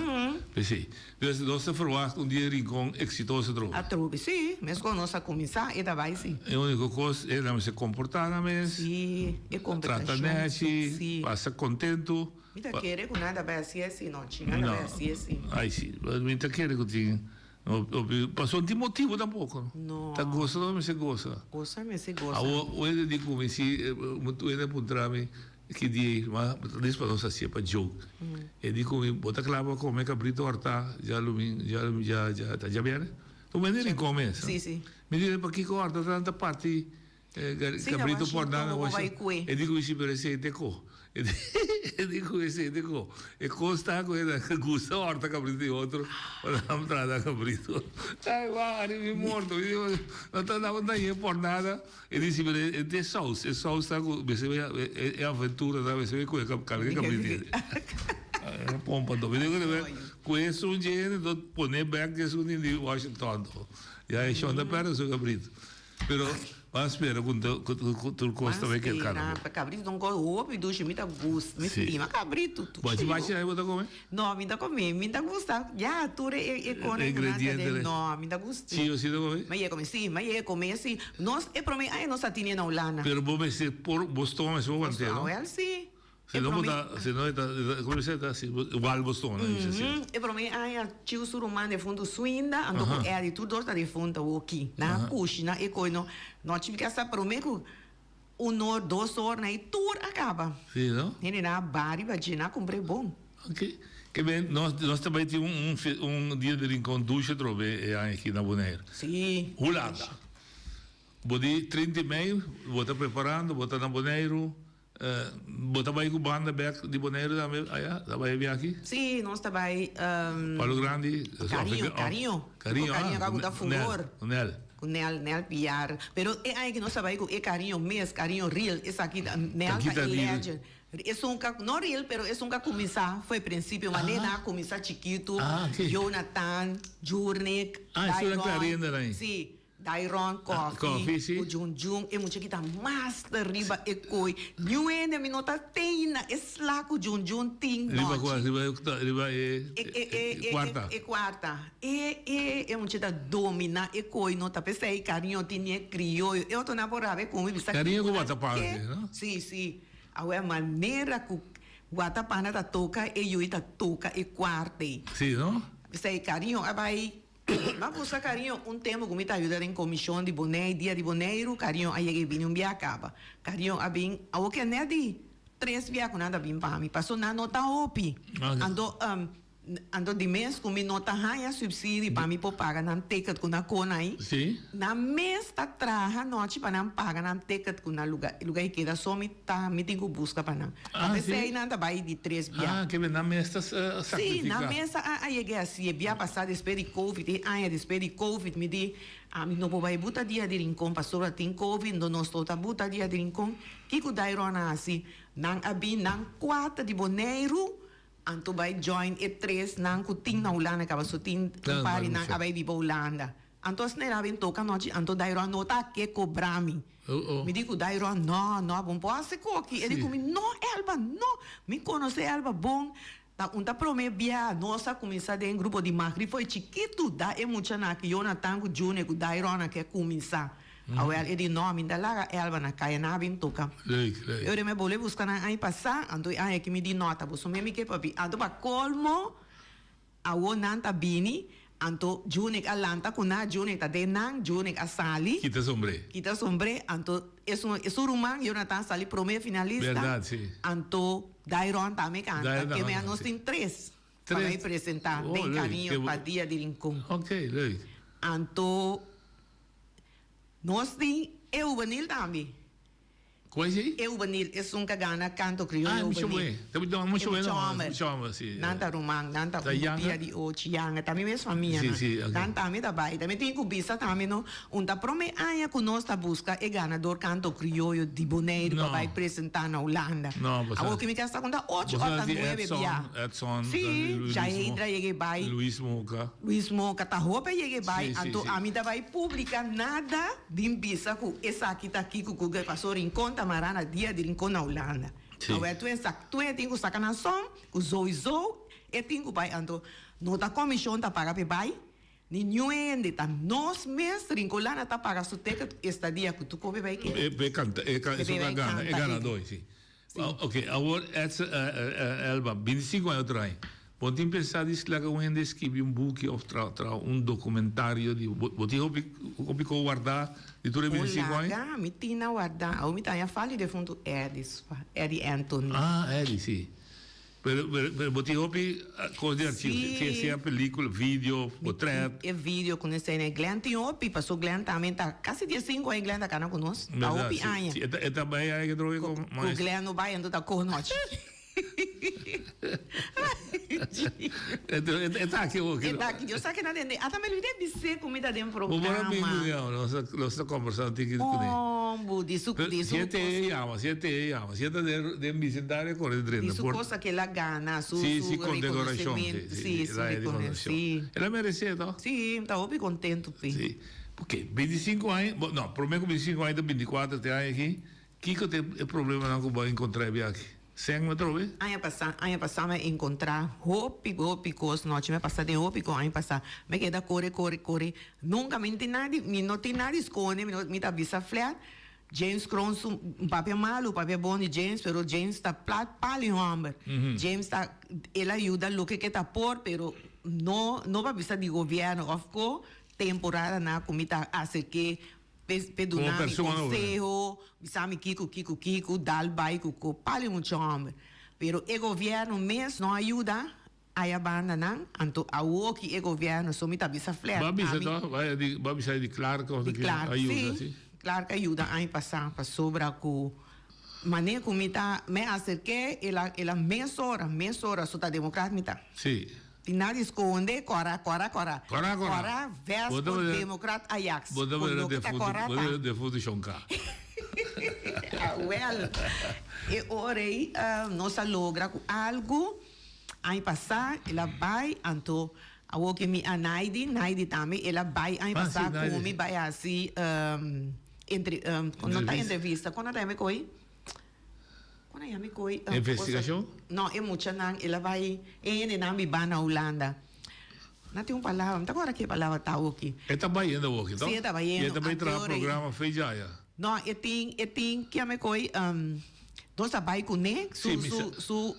S2: P'esey. Dus nos ta verwacht un dia Rincon exitoso atrobe.
S4: Atrobe, sí. Mescos nos a cuminsa, e ta bai, sí.
S2: E unico cos e nan mester comporta nan mes.
S4: Sí, e comportacion.
S2: Trata nechi,
S4: Sí.
S2: pasa contento.
S4: Mi ta kere cu nan ta bai haci así, no, chi, nan ta bai haci así.
S2: Ay, sí. Mi ta kere cu tin. Pasobra no tin motibu tampoco.
S4: No.
S2: Ta gosa no mester gosa.
S4: Gosa mester gosa.
S2: Awor un hende di cu mi si un hende a puntra mi ki dia ei ma dis pa nos hacié pa joke. E di cu mi bo ta cla pa come cabrito horta djalumin dja dja ta djabierne? Un hende rincon mes.
S4: Si si.
S2: Mi di pakico horta tanta parti Cabrito por nada E di cu si pero esey te co E di cu esey te co E cos ta cu e gusta horta cabrito di otro pa nan trata cabrito Ay wari mi morto Mi di no ta daba dañe por nada E di si pero e te saus e saus ta cu mester bay e aventura ta mester bay cu e carga cabrito E pompa mi di cu esun dje pone bek esun di Washington Ya e shon ta perde su cabrito. Pero ban spera ku tur kos ta bai kel kara bo.
S4: Cabrito ta un kos hopi dushi, mi ta gusta, mi stima cabrito.
S2: Bo a bachi ai bo ta come?
S4: No, mi ta come, mi ta gusta ya tur e kosnan ku nan ta den, no, mi ta gusta.
S2: Chio si ta come?
S4: Mi a yega come, si, mi a yega come si. Nos e prome aña nos a tine na Hulanda.
S2: Pero bo mester por bo stoma mester por want'é, no?
S4: Awel si.
S2: Si no bo ta, si no e ta, como dice ta, si igual bo stoma, dice si.
S4: E prome aña Chiu su ruman defuntu Swinda, anto ku Eddie, tur dos ta defuntu awoki. Nan a kushi, nan e koe no, nochi mi ke sa prome ku un or, dos or, nan e tur a kaba.
S2: Si no?
S4: Hende nan a bari pa dje, nan a kumpr'é bon.
S2: Ok. Ke ben, nos, nos ta bai tin un, un dia di Rincon dushi atrobe e aña aki na Bonaire.
S4: Si.
S2: Hulanda. Bo di 30 di mei, bo ta preparando, bo ta na Boneiru. Bo ta bai ku banda bek di Boneiru tambe aya? Ta bai e biahi?
S4: Sí, nos ta bai.
S2: Palo Grandi?
S4: Cariño, Cariño.
S2: Cariño,
S4: ah. Cariño ku ta furor.
S2: Ku Nel.
S4: Ku Nel, Nel Piar. Pero e aña ki nos ta bai ku e Cariño mes, Cariño real, esaki ta, Nel ta e legend. Esun ka, no real, pero esun ka kuminsá for e prinsipio, manera nan a kuminsá chikitu, Jonathan, Jurnick,
S2: Ah, esun na Clarinda nan.
S4: Sí. Dairon
S2: Ah,
S4: Coffee,
S2: Coffee, si.
S4: ku Jun Jun, e mucha kita master riba e koi. Niun hende mi no ta teina e sla ku Jun Jun tin
S2: Riba
S4: nochi.
S2: kua? Riba riba e
S4: E e e e
S2: kuarta.
S4: e kuarta. E e e mucha ta domina e koi no ta p'esei Cariño tin e krioyo. E otronan por rabia ku mi bisa
S2: Cariño ku
S4: kiko nan
S2: watapana
S4: ke.
S2: si, no?
S4: Si, si. Awe manera ku watapana ta toka e yui ta toka e kuarta ei.
S2: Si, no?
S4: P'esei Cariño a bai M'a buska Cariño un tempu ku mi ta yuda den komishon di Bonei, Dia di Boneiru, Cariño a yega i bini un bia kaba. Cariño a bin, awor ke nèt di tres bia ku nan ta bin pa mi, paso nan no ta hopi. Anto, anto di mes ku mi no ta haña supsidi pa mi por paga nan ticket ku nan kona ei, nan mes ta traha nochi pa nan paga nan ticket ku nan luga, luga i keda so mi ta, mi tin ku buska pa nan.
S2: Ah,
S4: Pa
S2: sí?
S4: pesey nan ta bay di tres bia.
S2: Ah, ke nan mes ta
S4: Sí,
S2: sacrifica.
S4: nan mes a a yega haci e bia pasa despues di covid, e aña despues di covid mi di, ami no por bay buta dia di Rincon pasobra tin covid, ndo nos no ta buta dia di Rincon. Kico Dairon a haci? Nan a bin nan cuater di Boneiru, anto bay join e tres nan cu tin na Hulanda caba, so tin un par di nan a bay biba Hulanda. Anto asina el a bin toca nochi, anto Dairon no ta ke cobra mi. Mi di ku Dairon, no, no, bo no por hasi koki. E di ku mi, no Elba, no! Mi konosé Elba bon. Ta un ta promé bia nos a kuminsá den grupo di Magri foi chikitu da e muchanan aki, Jonathan ku Junior ku Dairon a ke kuminsá. Awel e di, no, mi ta laga Elba na kaya, nan a bin toka.
S2: Leuk, leuk.
S4: E ora mi a bolbe buska nan aña pasá, anto e aña aki mi di, no, ta boso mes mi ke papia. Anto pa kolmo. Awor nan ta bini, anto Junik a lanta ku nan, Junik ta den nan, Junik a sali.
S2: Kita sombré.
S4: Kita sombré, anto esun esun ruman Jonathan sali promé finalista.
S2: Berdad, si.
S4: Anto Dairon tambe kanta,
S2: Dairon
S4: ke
S2: tambe
S4: mea nos
S2: si.
S4: tin tres pa
S2: Tres.
S4: bai presentá
S2: Oh,
S4: den
S2: leuk.
S4: Cariño
S2: Ke
S4: pa Dia di Rincon.
S2: Ok, leuk.
S4: Anto nos tin e hubenil tambe.
S2: Cu esey?
S4: Eubenil, esun ca gana canto crioyo
S2: Ah, mucho
S4: Eubenil.
S2: bue. Ta mucho
S4: E
S2: bueno,
S4: mucho homber.
S2: mucho homber, si.
S4: Nan ta ruman, nan ta
S2: Ta
S4: un
S2: yanga?
S4: pia di ochi yanga. Ta mi mes famia
S2: Si,
S4: nan.
S2: si, ok.
S4: Nan tambe ta bay. Tambe tin cu bisa tambe no, un ta prome aña cu nos ta busca e ganador canto crioyo di Boneiru pa
S2: No.
S4: bay presenta na Hulanda.
S2: No, bo sa.
S4: Awor cu mi ta conta ocho
S2: Bo sa
S4: of ta
S2: di
S4: nuebe
S2: Edson,
S4: bia.
S2: Edson,
S4: Si,
S2: Luis
S4: Jaedra
S2: Mo-
S4: yega e bay.
S2: Luis Moca.
S4: Luis Moca ta hopi a yega e bay,
S2: Si, si,
S4: anto
S2: si.
S4: ami ta bay publica nada. Bin bisa ku esaki ta kiko ku ke pasó Rincon ta mará na dia di Rincon na Hulanda.
S2: Sí.
S4: Awor tuen sa tuen tin ku saka nan son ku zoizo e tin ku bai anto no ta komishon ta paga p'e bai ni niun hende ta nos mes Rincolana ta paga su ticket estadia ku tur kobe bai keda.
S2: E p'e kanta e
S4: P'e
S2: esun
S4: bai
S2: ta gana e
S4: kanta
S2: ganadó
S4: ei.
S2: si. Ok awor Edson Elba bintisinko aña otro aña bo tin pensa di laga un hende skibi un buki of traha un documentario di bo tin hopi hopi ko warda di tur e bintisinko aña?
S4: Laga mi tin na warda awor mi ta haña falta di defuntu Eddie Eddie Anthony.
S2: Ah Eddie si. Pero pero bo tin hopi cos di archivo,
S4: Sí.
S2: sea sea pelicula, video, potret.
S4: E video cu nos tene Glenn tin hopi, paso Glenn tambe ta casi diesinco aña Glenn ta cana cu nos, ta
S2: Verdad,
S4: hopi
S2: sí.
S4: aña.
S2: Sí, e ta e ta bay aña que trobe
S4: Cu
S2: con
S4: cu
S2: maestro.
S4: Glenn no bay anto ta conochi.
S2: E ta aki awor.
S4: E ta aki, yo sa keda den den, ata me olvidé bis'é cu mi ta den
S2: Bo por a bin
S4: programa.
S2: cu mi, nos ta nos ta conversa un tiki cu ne.
S4: Hombo, di su di su
S2: Si e te
S4: cos.
S2: e yama, si e te e yama, si e ta den den bisindario core drenta
S4: Di su
S2: por.
S4: cosa cu el a gana, su
S2: Sí,
S4: su
S2: sí, condecoracion, sí,
S4: reconocimiento,
S2: sí,
S4: sí, su
S2: el a
S4: recono,
S2: reconoccion.
S4: sí.
S2: El a merecé toch?
S4: Sí, mi ta hopi contento p'e.
S2: Sí, porque 25 aña, bo no, prome cu 25 aña ta 24 te aña aki, kico ta e problemanan cu bo a encontra e biaha? Seng mi atrobe?
S4: Aña pasá, aña pasá mi a encontrá hopi, hopi cos nochi. Mi a pasa den hopi cos aña pasá. Mi a keda core, core, core. Nunca mi no tin nada di, mi no tin nada di sconde, mi no, mi ta bisa flat. James Kroon su, un papia malo, un papia bon di James, pero James ta plat palo e homber. James ta, el a yuda loke ke ta por, pero no, no pa bisa di gobierno of co temporada na cu mi ta acerke P'e duna mi conseho, bisa mi kico, kico, kico, dal bay cu cu pali mucho homber. Pero e gobierno mes no a yuda aya banda nan, anto awoki e gobierno, so mi ta bisa fler.
S2: Bo a bisa toch? Bo a bisa di Clark of
S4: di Clark,
S2: a yuda,
S4: si. Clark a yuda aña pasa pasobra cu mane cu mi ta, mi a acerke, el a, el a mesora, mesora, so ta democrat mi ta.
S2: Si.
S4: Tin nada di skonde, kora, kora, kora.
S2: Kora, kora.
S4: Kora, Vesco, Democrat, Ajax.
S2: Bo ta
S4: Ku
S2: mira
S4: loke ta kora
S2: bo
S4: ta.
S2: ta mira defuntu Shonka.
S4: Awel, e ora ei nos a logra ku algu. Aña pasá el a bai, anto. Awor ke mi a Naidi, Naidi tambe el a bai aña
S2: Ah, sí,
S4: pasá
S2: Naidi.
S4: ku mi bai hasi entre no ta entrevista, kon nan ta yama e koi? Kon nan yama e koi?
S2: Investigashon?
S4: No, e muchanan el a bai, e hendenan bibá na Hulanda. Nan tin un palabra, mi ta kòrda ke palabra ta awoki.
S2: E ta bayendo awoki, to?
S4: Sí, e ta bayendo.
S2: I e ta bai traha programa fe djaya.
S4: No, e tin, e tin, ke yama e koi, nos a bai kuné, su,
S2: Sí, mi
S4: su,
S2: sa.
S4: su,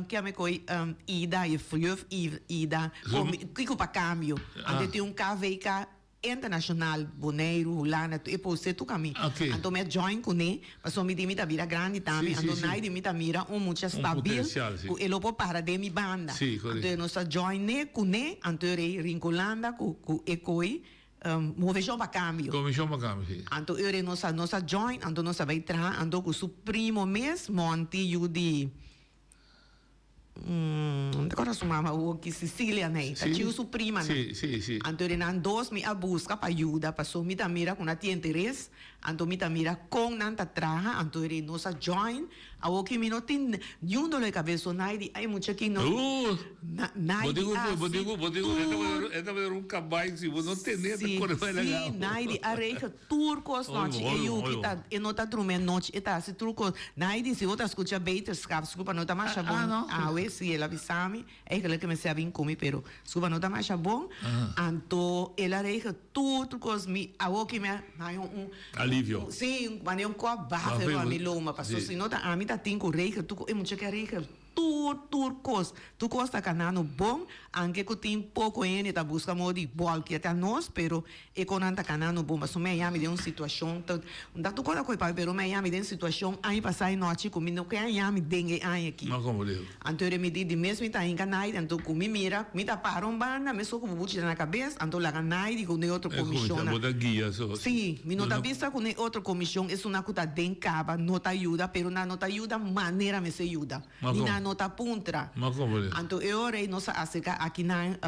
S4: ke yama e koi, Ida, juf Ida,
S2: Su.
S4: Kiko pa kambio.
S2: Ah.
S4: Anto e tin un KVK internacional, Boneiru, Hulanda, e poste tur camí.
S2: Ok.
S4: Anto mi a join cuné, pasobra mi di mi ta bira grandi tambe,
S2: Sí, sí,
S4: anto
S2: sí.
S4: nai di mi ta mira un mucha
S2: Un
S4: stabil
S2: potencial, sí.
S4: cu e lo por para den mi banda.
S2: Sí, correcto.
S4: Anto nos a join-e cuné, anto e rei Rincolanda cu cu e coi Moveshon pa Cambio.
S2: Comishon pa Cambio, sí.
S4: Anto e rei nos a nos a join, anto nos a bay traha, anto cu su primo mes, Monty, yu di. No ta acorda su mama awoki, Cecilia nei, ta chiu su prima nan.
S2: Sí, sí, sí.
S4: Anto de nan dos mi a busca pa yuda, paso mi ta mira cu nan tin interes, anto mi ta mira con nan ta traha, anto de nos a join, awoki mi no tin niun dolor de cabeza, so nai di ay mucha aki no, nai
S2: Bo
S4: di
S2: tin cu,
S4: haci
S2: bo tin cu, bo tin cu,
S4: tur.
S2: e ta manera un cabai, si bo no tene e ta
S4: Sí,
S2: core bai
S4: sí,
S2: laga.
S4: nai di a regel Tur kos nochi e yuki ta e no ta drumi anochi e ta hasi tur kos. Naidi si bo ta skucha beterschap skupa no ta masha bon awe si el a bisa mi eigenlijk mester a bin ku mi pero skupa no ta masha bon anto el a regel tur tur kos mi awo ki mi a haña un
S2: Alivio.
S4: si manera un kòp bafe rònt mi loma paso si no ta ami ta tin ku regel tur kos e mucha ke a regel. Tur tur kos, tur kos ta kanando bon, anke ku tin poko hende ta buska modo di bòlkia ta nos, pero e konan ta kanando bon. Pasobra mi a yami den un situashon ta, un ta tur kos a koe papia, pero mi a yami den situashon aña pasá e nochi ku mi no ke a yami den e aña aki.
S2: No komo diu.
S4: Anto e mi di, di mes mi ta hinka naidi, anto ku mi mira, mi ta para un banda, meskos ku bubuchi ta na kabes, anto laga naidi ku e otro
S2: E
S4: komishonnan.
S2: bo ta guia so.
S4: Sí, mi no ta bisa ku e otro komishon esunnan ku ta den kaba no ta yuda, pero nan no ta yuda manera mester yuda.
S2: Ma
S4: Ni
S2: kon?
S4: nan no ta puntra.
S2: Ma kon bo di?
S4: Anto e ora ei nos a aserká aki nan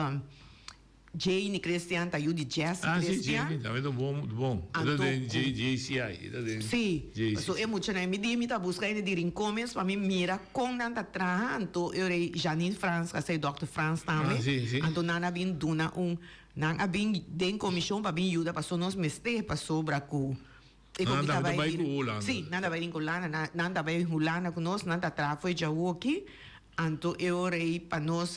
S4: Jane Christian ta yu di Jesse
S2: Ah, sí,
S4: Christian.
S2: Jane tambe ta bon, bon. E ta
S4: Anto
S2: den
S4: ku.
S2: J, JCI, e ta den
S4: Sí,
S2: JCI.
S4: paso e muchanan mi di mi ta buska hende di Rincon mes pa mi mira kon nan ta traha. Anto e ora ei Janine Frans, a sei dòkter Frans tambe.
S2: Ah, sí, sí.
S4: Anto nan a bin duna un, nan a bin den komishon pa bin yuda paso nos mester pasobra ku E
S2: Nan
S4: koki
S2: ta
S4: ta bai
S2: bai
S4: di
S2: ku Hulanda.
S4: Sí, nan ta bai ku Hulanda, nan nan ta bai Hulanda ku nos, nan ta traha for e djawu aki, anto e ora ei pa nos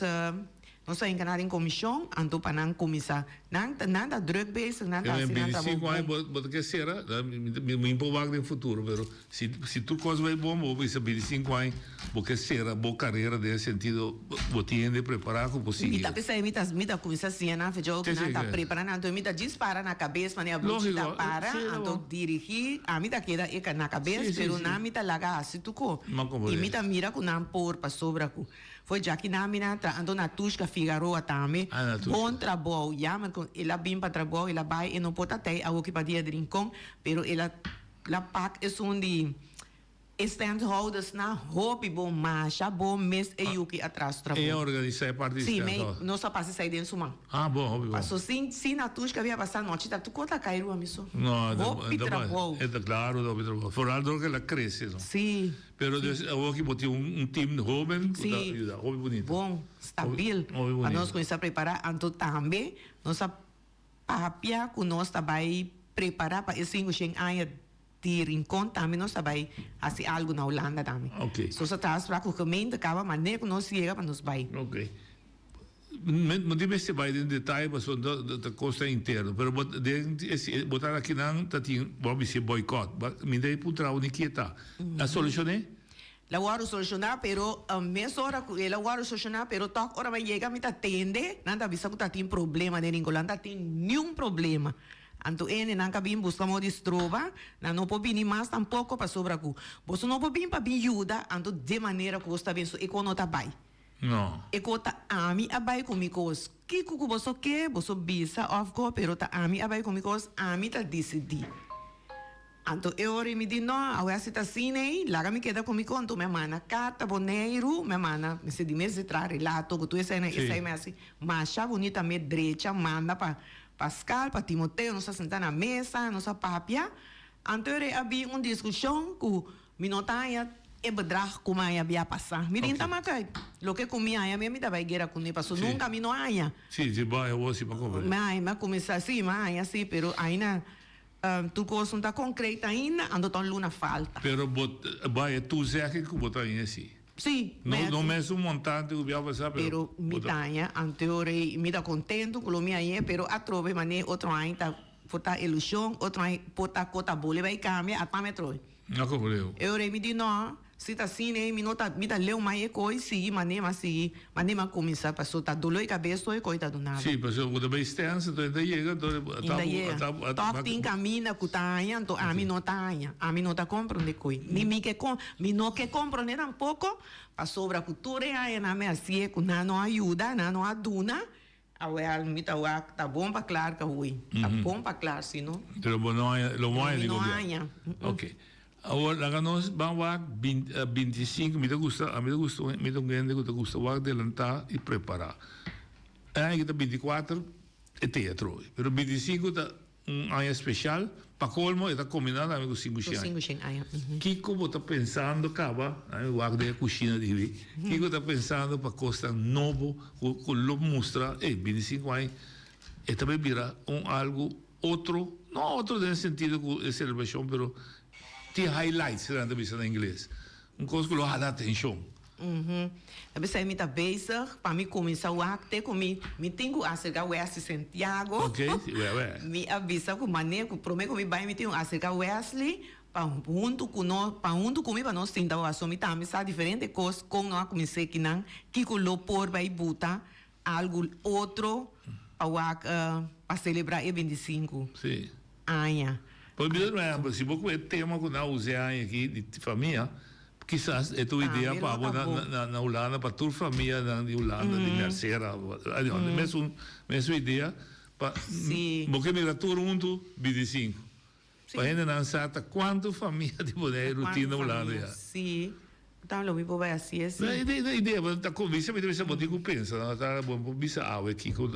S4: nos ta enkarná den komishon, anto pa nan kuminsá. Nan ta nan ta drùk bezig, nan ta
S2: Pero
S4: hasi nan trabou
S2: 25 aña
S4: bon.
S2: bo bo ta ke sera, mi mi por wak den futuro, pero si si tur kos bai bon bo bisa 25 aña bo ke sera bo karera den e sentido bo tin hende prepará ku por
S4: Mi
S2: sigui.
S4: ta pensa mi ta mi ta kuminsá siña nan fecha oki
S2: Sí, sí,
S4: nan ta
S2: ke.
S4: prepara nan anto mi ta djis para na kabes manera Buchi ta
S2: Lógiko,
S4: para
S2: sí,
S4: anto
S2: bo.
S4: dirigí ami ta keda e na kabes
S2: Sí, sí,
S4: pero
S2: sí.
S4: nan mi ta laga hasi tuko
S2: Ma komo
S4: i mi
S2: de.
S4: ta mira ku nan por pasobra ku for djaki nan mi nan tra anto Natushka Figaroa tambe
S2: Ah, Natushka.
S4: bon trabou ya ku el a bin pa trabou el a bai e no por ta tei awoki pa dia di Rincon pero el a la pak esun di E standhouders nan hopi bon masha bon mes e yuki atras trabou.
S2: E a organisa e parti di
S4: Si, mei
S2: standhouders.
S4: nos a pasa esei den su man.
S2: Ah, bon, hopi bon.
S4: Paso sin sin Natushka habia pasa nochi ta tur kos a kai rua mi so.
S2: No, e ta
S4: Hopi
S2: e ta
S4: trabou.
S2: e ta claro ta hopi trabou. Vooral door cu el a crece no.
S4: Si.
S2: Pero dus awor aki bo tin un un team hoben cu ta
S4: Si.
S2: yuda. Hopi bunita.
S4: Bon, stabil.
S2: Hopi
S4: Pa
S2: bunita.
S4: nos cuminsa prepara anto tambe nos a papia cu nos ta bay prepara pa e 500 aña Di Rincon tambe nos ta bai hasi algu na Hulanda tambe.
S2: Ok.
S4: So sa ta afsprak ku gemeente kaba manera ku nos yega pa nos bai.
S2: Ok. No tin mester bai den detaye pasobra ta kos ta interno, pero bo den bo ta akinan ta tin bo a bis'é boycott. Mi ta puntra bo ni ke ta. A solushoné?
S4: La wòrdu solushoná pero mesora ku el a wòrdu solushoná pero tòg ora mi a yega mi ta tende nan ta bisa ku ta tin problema den Rincon. Nan ta tin niun problema. Anto ene nan ka bin buska modo di stroba, nan no por bini mas tampoko pasobra ku boso no por bin pa bin yuda, anto de manera ku boso ta bin so e ko no ta bai.
S2: No.
S4: E ko ta ami a bai ku mi kos. Kiko ku boso ke, boso bisa òf ko, pero ta ami a bai ku mi kos, ami ta disidí. Anto e ora mi di, no, awe a si ta asina ei, laga mi keda ku mi ko. Anto mi a manda karta Boneiru, mi a manda, mi si di mes di traha relato ku tur esei, esei mi a hasi masha bunita, mi drecha manda pa Pascal pa Timoteo, nos a sinta na mesa, nos a papia. Anto e a bin un diskushon ku mi no ta haña. e bedrag ku mi haña bia pasá. Mi tin ta makai. Loke ku mi haña mi ta bai guera kuné paso nunka mi no haña.
S2: Sí, si bo haña bo si pa komprendé.
S4: Mi haña, mi a kuminsá, sí, mi a haña sí, pero aina tur kos no ta konkret ainda, anto ta un luna falta.
S2: Pero bo bo haña toezegging ku bo ta haña sí.
S4: Sí,
S2: mi haña. No mesun montante ku bia pasá, pero.
S4: Pero mi ta haña, anto rei mi ta kontentu ku lo mi haña, pero atrobe manera otro aña ta por ta ilushon, otro aña por ta kota bole bai kambia, a tami atrobe.
S2: No compreo.
S4: E ora mi di no, si ta asina ei mi no ta, mi ta leu mai e koi sigui manera m'a sigui, manera m'a kuminsá paso ta doló e kabes tur e koi ta duna mi.
S2: Sí, paso bo ta bai stèns anto e ta yega anto
S4: E ta yega. Tòg tin kaminda ku ta haña anto ami no ta haña, ami no ta komprondé koi. Ni mi ke kon, mi no ke komprondé tampoko pasobra ku tur e añanan mi hasié ku nan no a yuda, nan no a duna. Awel, mi ta wak, ta bon pa klaar ka hui. Ta bon pa klaar, si no.
S2: Pero bo no haña, lo bo haña di
S4: Mi no
S2: gobierno.
S4: haña.
S2: Ok. Awor laga nos ban wak 25, mi ta gusta, ami ta gusta, mi ta un hende ku ta gusta wak delantá i prepará. E aña aki ta 24, e teatro. Pero 25 ta Un aña special, pa colmo e ta combina tambe cu 500 aña.
S4: Cu 500 aña.
S2: Kico bo ta pensando caba, ami wak den e cushina di wi, kico ta pensando pa cosnan nobo cu cu lo mustra, ey, 25 aña e ta bay bira un algo otro, no otro den e sentido cu e celebracion, pero tin highlights, nan ta bisa na ingles, un cos cu lo hala atencion.
S4: Ta bisa mi ta bezig pa mi kuminsá wak te ku mi mi tin ku aserká Wesley Santiago.
S2: Ok, si, wè wè.
S4: Mi a bisa ku manera ku promé ku mi bai mi tin ku aserká Wesley pa huntu ku no pa huntu ku mi pa nos sinta pasobra mi tambe sa diferente kos kon no a kumins'é kinan kiko lo por bai buta algu otro pa wak pa selebrá e 25
S2: Si.
S4: aña.
S2: Por bisa por ehempel si bo ku e tema ku nan a usa e aña aki di famia Kisas e ta un idea pa bo na Hulanda, pa tur famianan di Hulanda, di Mercera, mesun mesun idea pa bo ke mira tur huntu 25. Pa hendenan sa ta kuantu famia di Boneiru tin na Hulanda ya.
S4: Sí, ta lo mi por bai hasi esi.
S2: No, e idea, bo ta konvense mi ta bisa bo tin ku pensa, no ta bo por bisa awe kiko,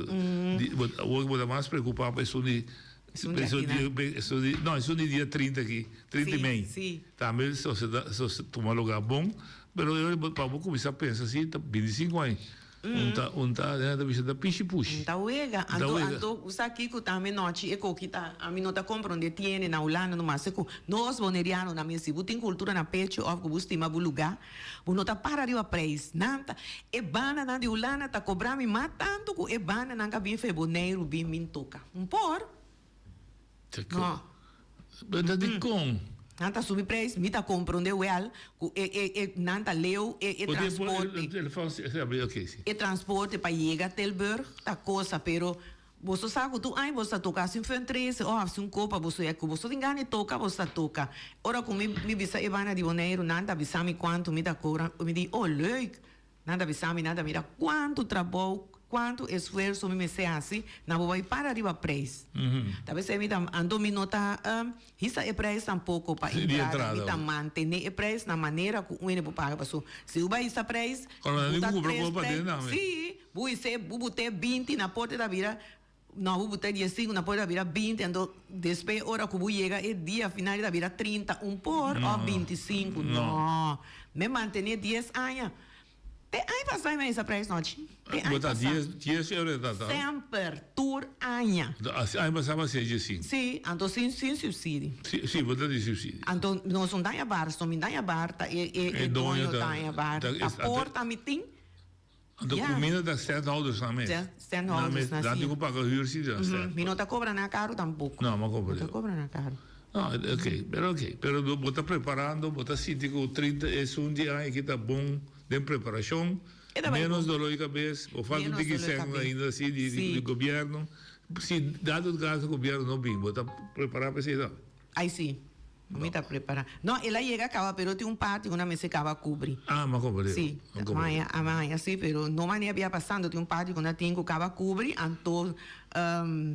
S2: awor bo ta mas preokupa pa esun di
S4: Esun di aki nan.
S2: Esun di, no, esun di dia 30 aki, 30 di mei.
S4: Sí, sí.
S2: Tambe soseda, sos tuma lugar bon, pero pa bo cuminsa pensa si ta 25 aña. Un ta, un ta, nan ta bisa ta pishi pushi.
S4: Un ta wega.
S2: Un ta
S4: Anto,
S2: wega.
S4: anto, bo sa kico tambe nochi e koki ta, ami no ta comprende tiene na Hulanda no mas cu nos Bonerianonan mes si bo tin cultura na pecho of cu bo stima bo lugar, bo no ta para riba prijs. Nan ta, e bandanan di Hulanda ta cobra mi mas tanto cu e bandanan ca bin fe Boneiru bin bin toca. Un por? No.
S2: Pero ta dikon?
S4: Nan ta subi prijs, mi ta comprende wel cu e e e nan ta leu e e transporte. E transporte pa yega Tilburg ta cosa, pero boso sa cu tur aña boso ta toca haci un fundraiser of haci un copa boso ya cu boso tin gana di toca boso ta toca. Ora cu mi mi bisa e banda di Boneiru nan ta bisa mi cuanto mi ta cobra mi di oh leuk. Nan ta bisa mi, nan ta mira kuantu trabou, kuantu esfuerso mi mester hasi, nan bo bai para riba preis. Ta p'esei mi ta, anto mi no ta hisa e preis tampoko pa entrada, mi ta mantene e preis na manera ku un hende por paga. Pasobra si bo bai hisa preis, bo ta tres preis, si, bo hisa, bo bot'é 20 na porta e ta bira No, bo ta dia sinku, na por ta bira 20, anto despues ora ku bo yega e dia final ta bira 30, un por òf 25. No, me mantené 10 aña. Te aña pasá mi a hisa prijs nochi. Te aña
S2: Bo ta
S4: pasá.
S2: 10 euro e ta ta?
S4: Semper, tur aña.
S2: Aña pasá bo a hasi 15.
S4: Sí, anto sin sin subsidie.
S2: Sí, sí, bo ta di subsidie.
S4: Anto nos no daña bar, so mi daña bar ta e e doño daña bar. Ta por ta mi tin.
S2: Anto
S4: Ya.
S2: cuminda ta standhouders nan mes.
S4: Standhouders
S2: Nan
S4: nan
S2: mes,
S4: si.
S2: tin cu paga huur si ta stand.
S4: Mi no ta cobra nan caro tampoco.
S2: No, ma cobra.
S4: No ta cobra nan caro.
S2: No, ok, pero ok. Pero bo ta preparando, bo ta sinti cu 30 esun di aña aki ta bon den preparacion.
S4: E ta bai
S2: Menos
S4: bon.
S2: dolor di cabes, bo falta un
S4: Menos
S2: tiki
S4: dolor di
S2: sèn
S4: cabes.
S2: ainda si di
S4: Si.
S2: gobierno. Si dado el caso gobierno no bin, bo ta prepara pa esey no?
S4: Ay si. Mi ta prepara. No, el a yega caba, pero tin un parti cu nan mester caba cubri.
S2: Ah, m'a comprende.
S4: Si,
S2: M'a comprende.
S4: a maña si, pero no manera bia pasando, tin un parti cu nan tin cu caba cubri, anto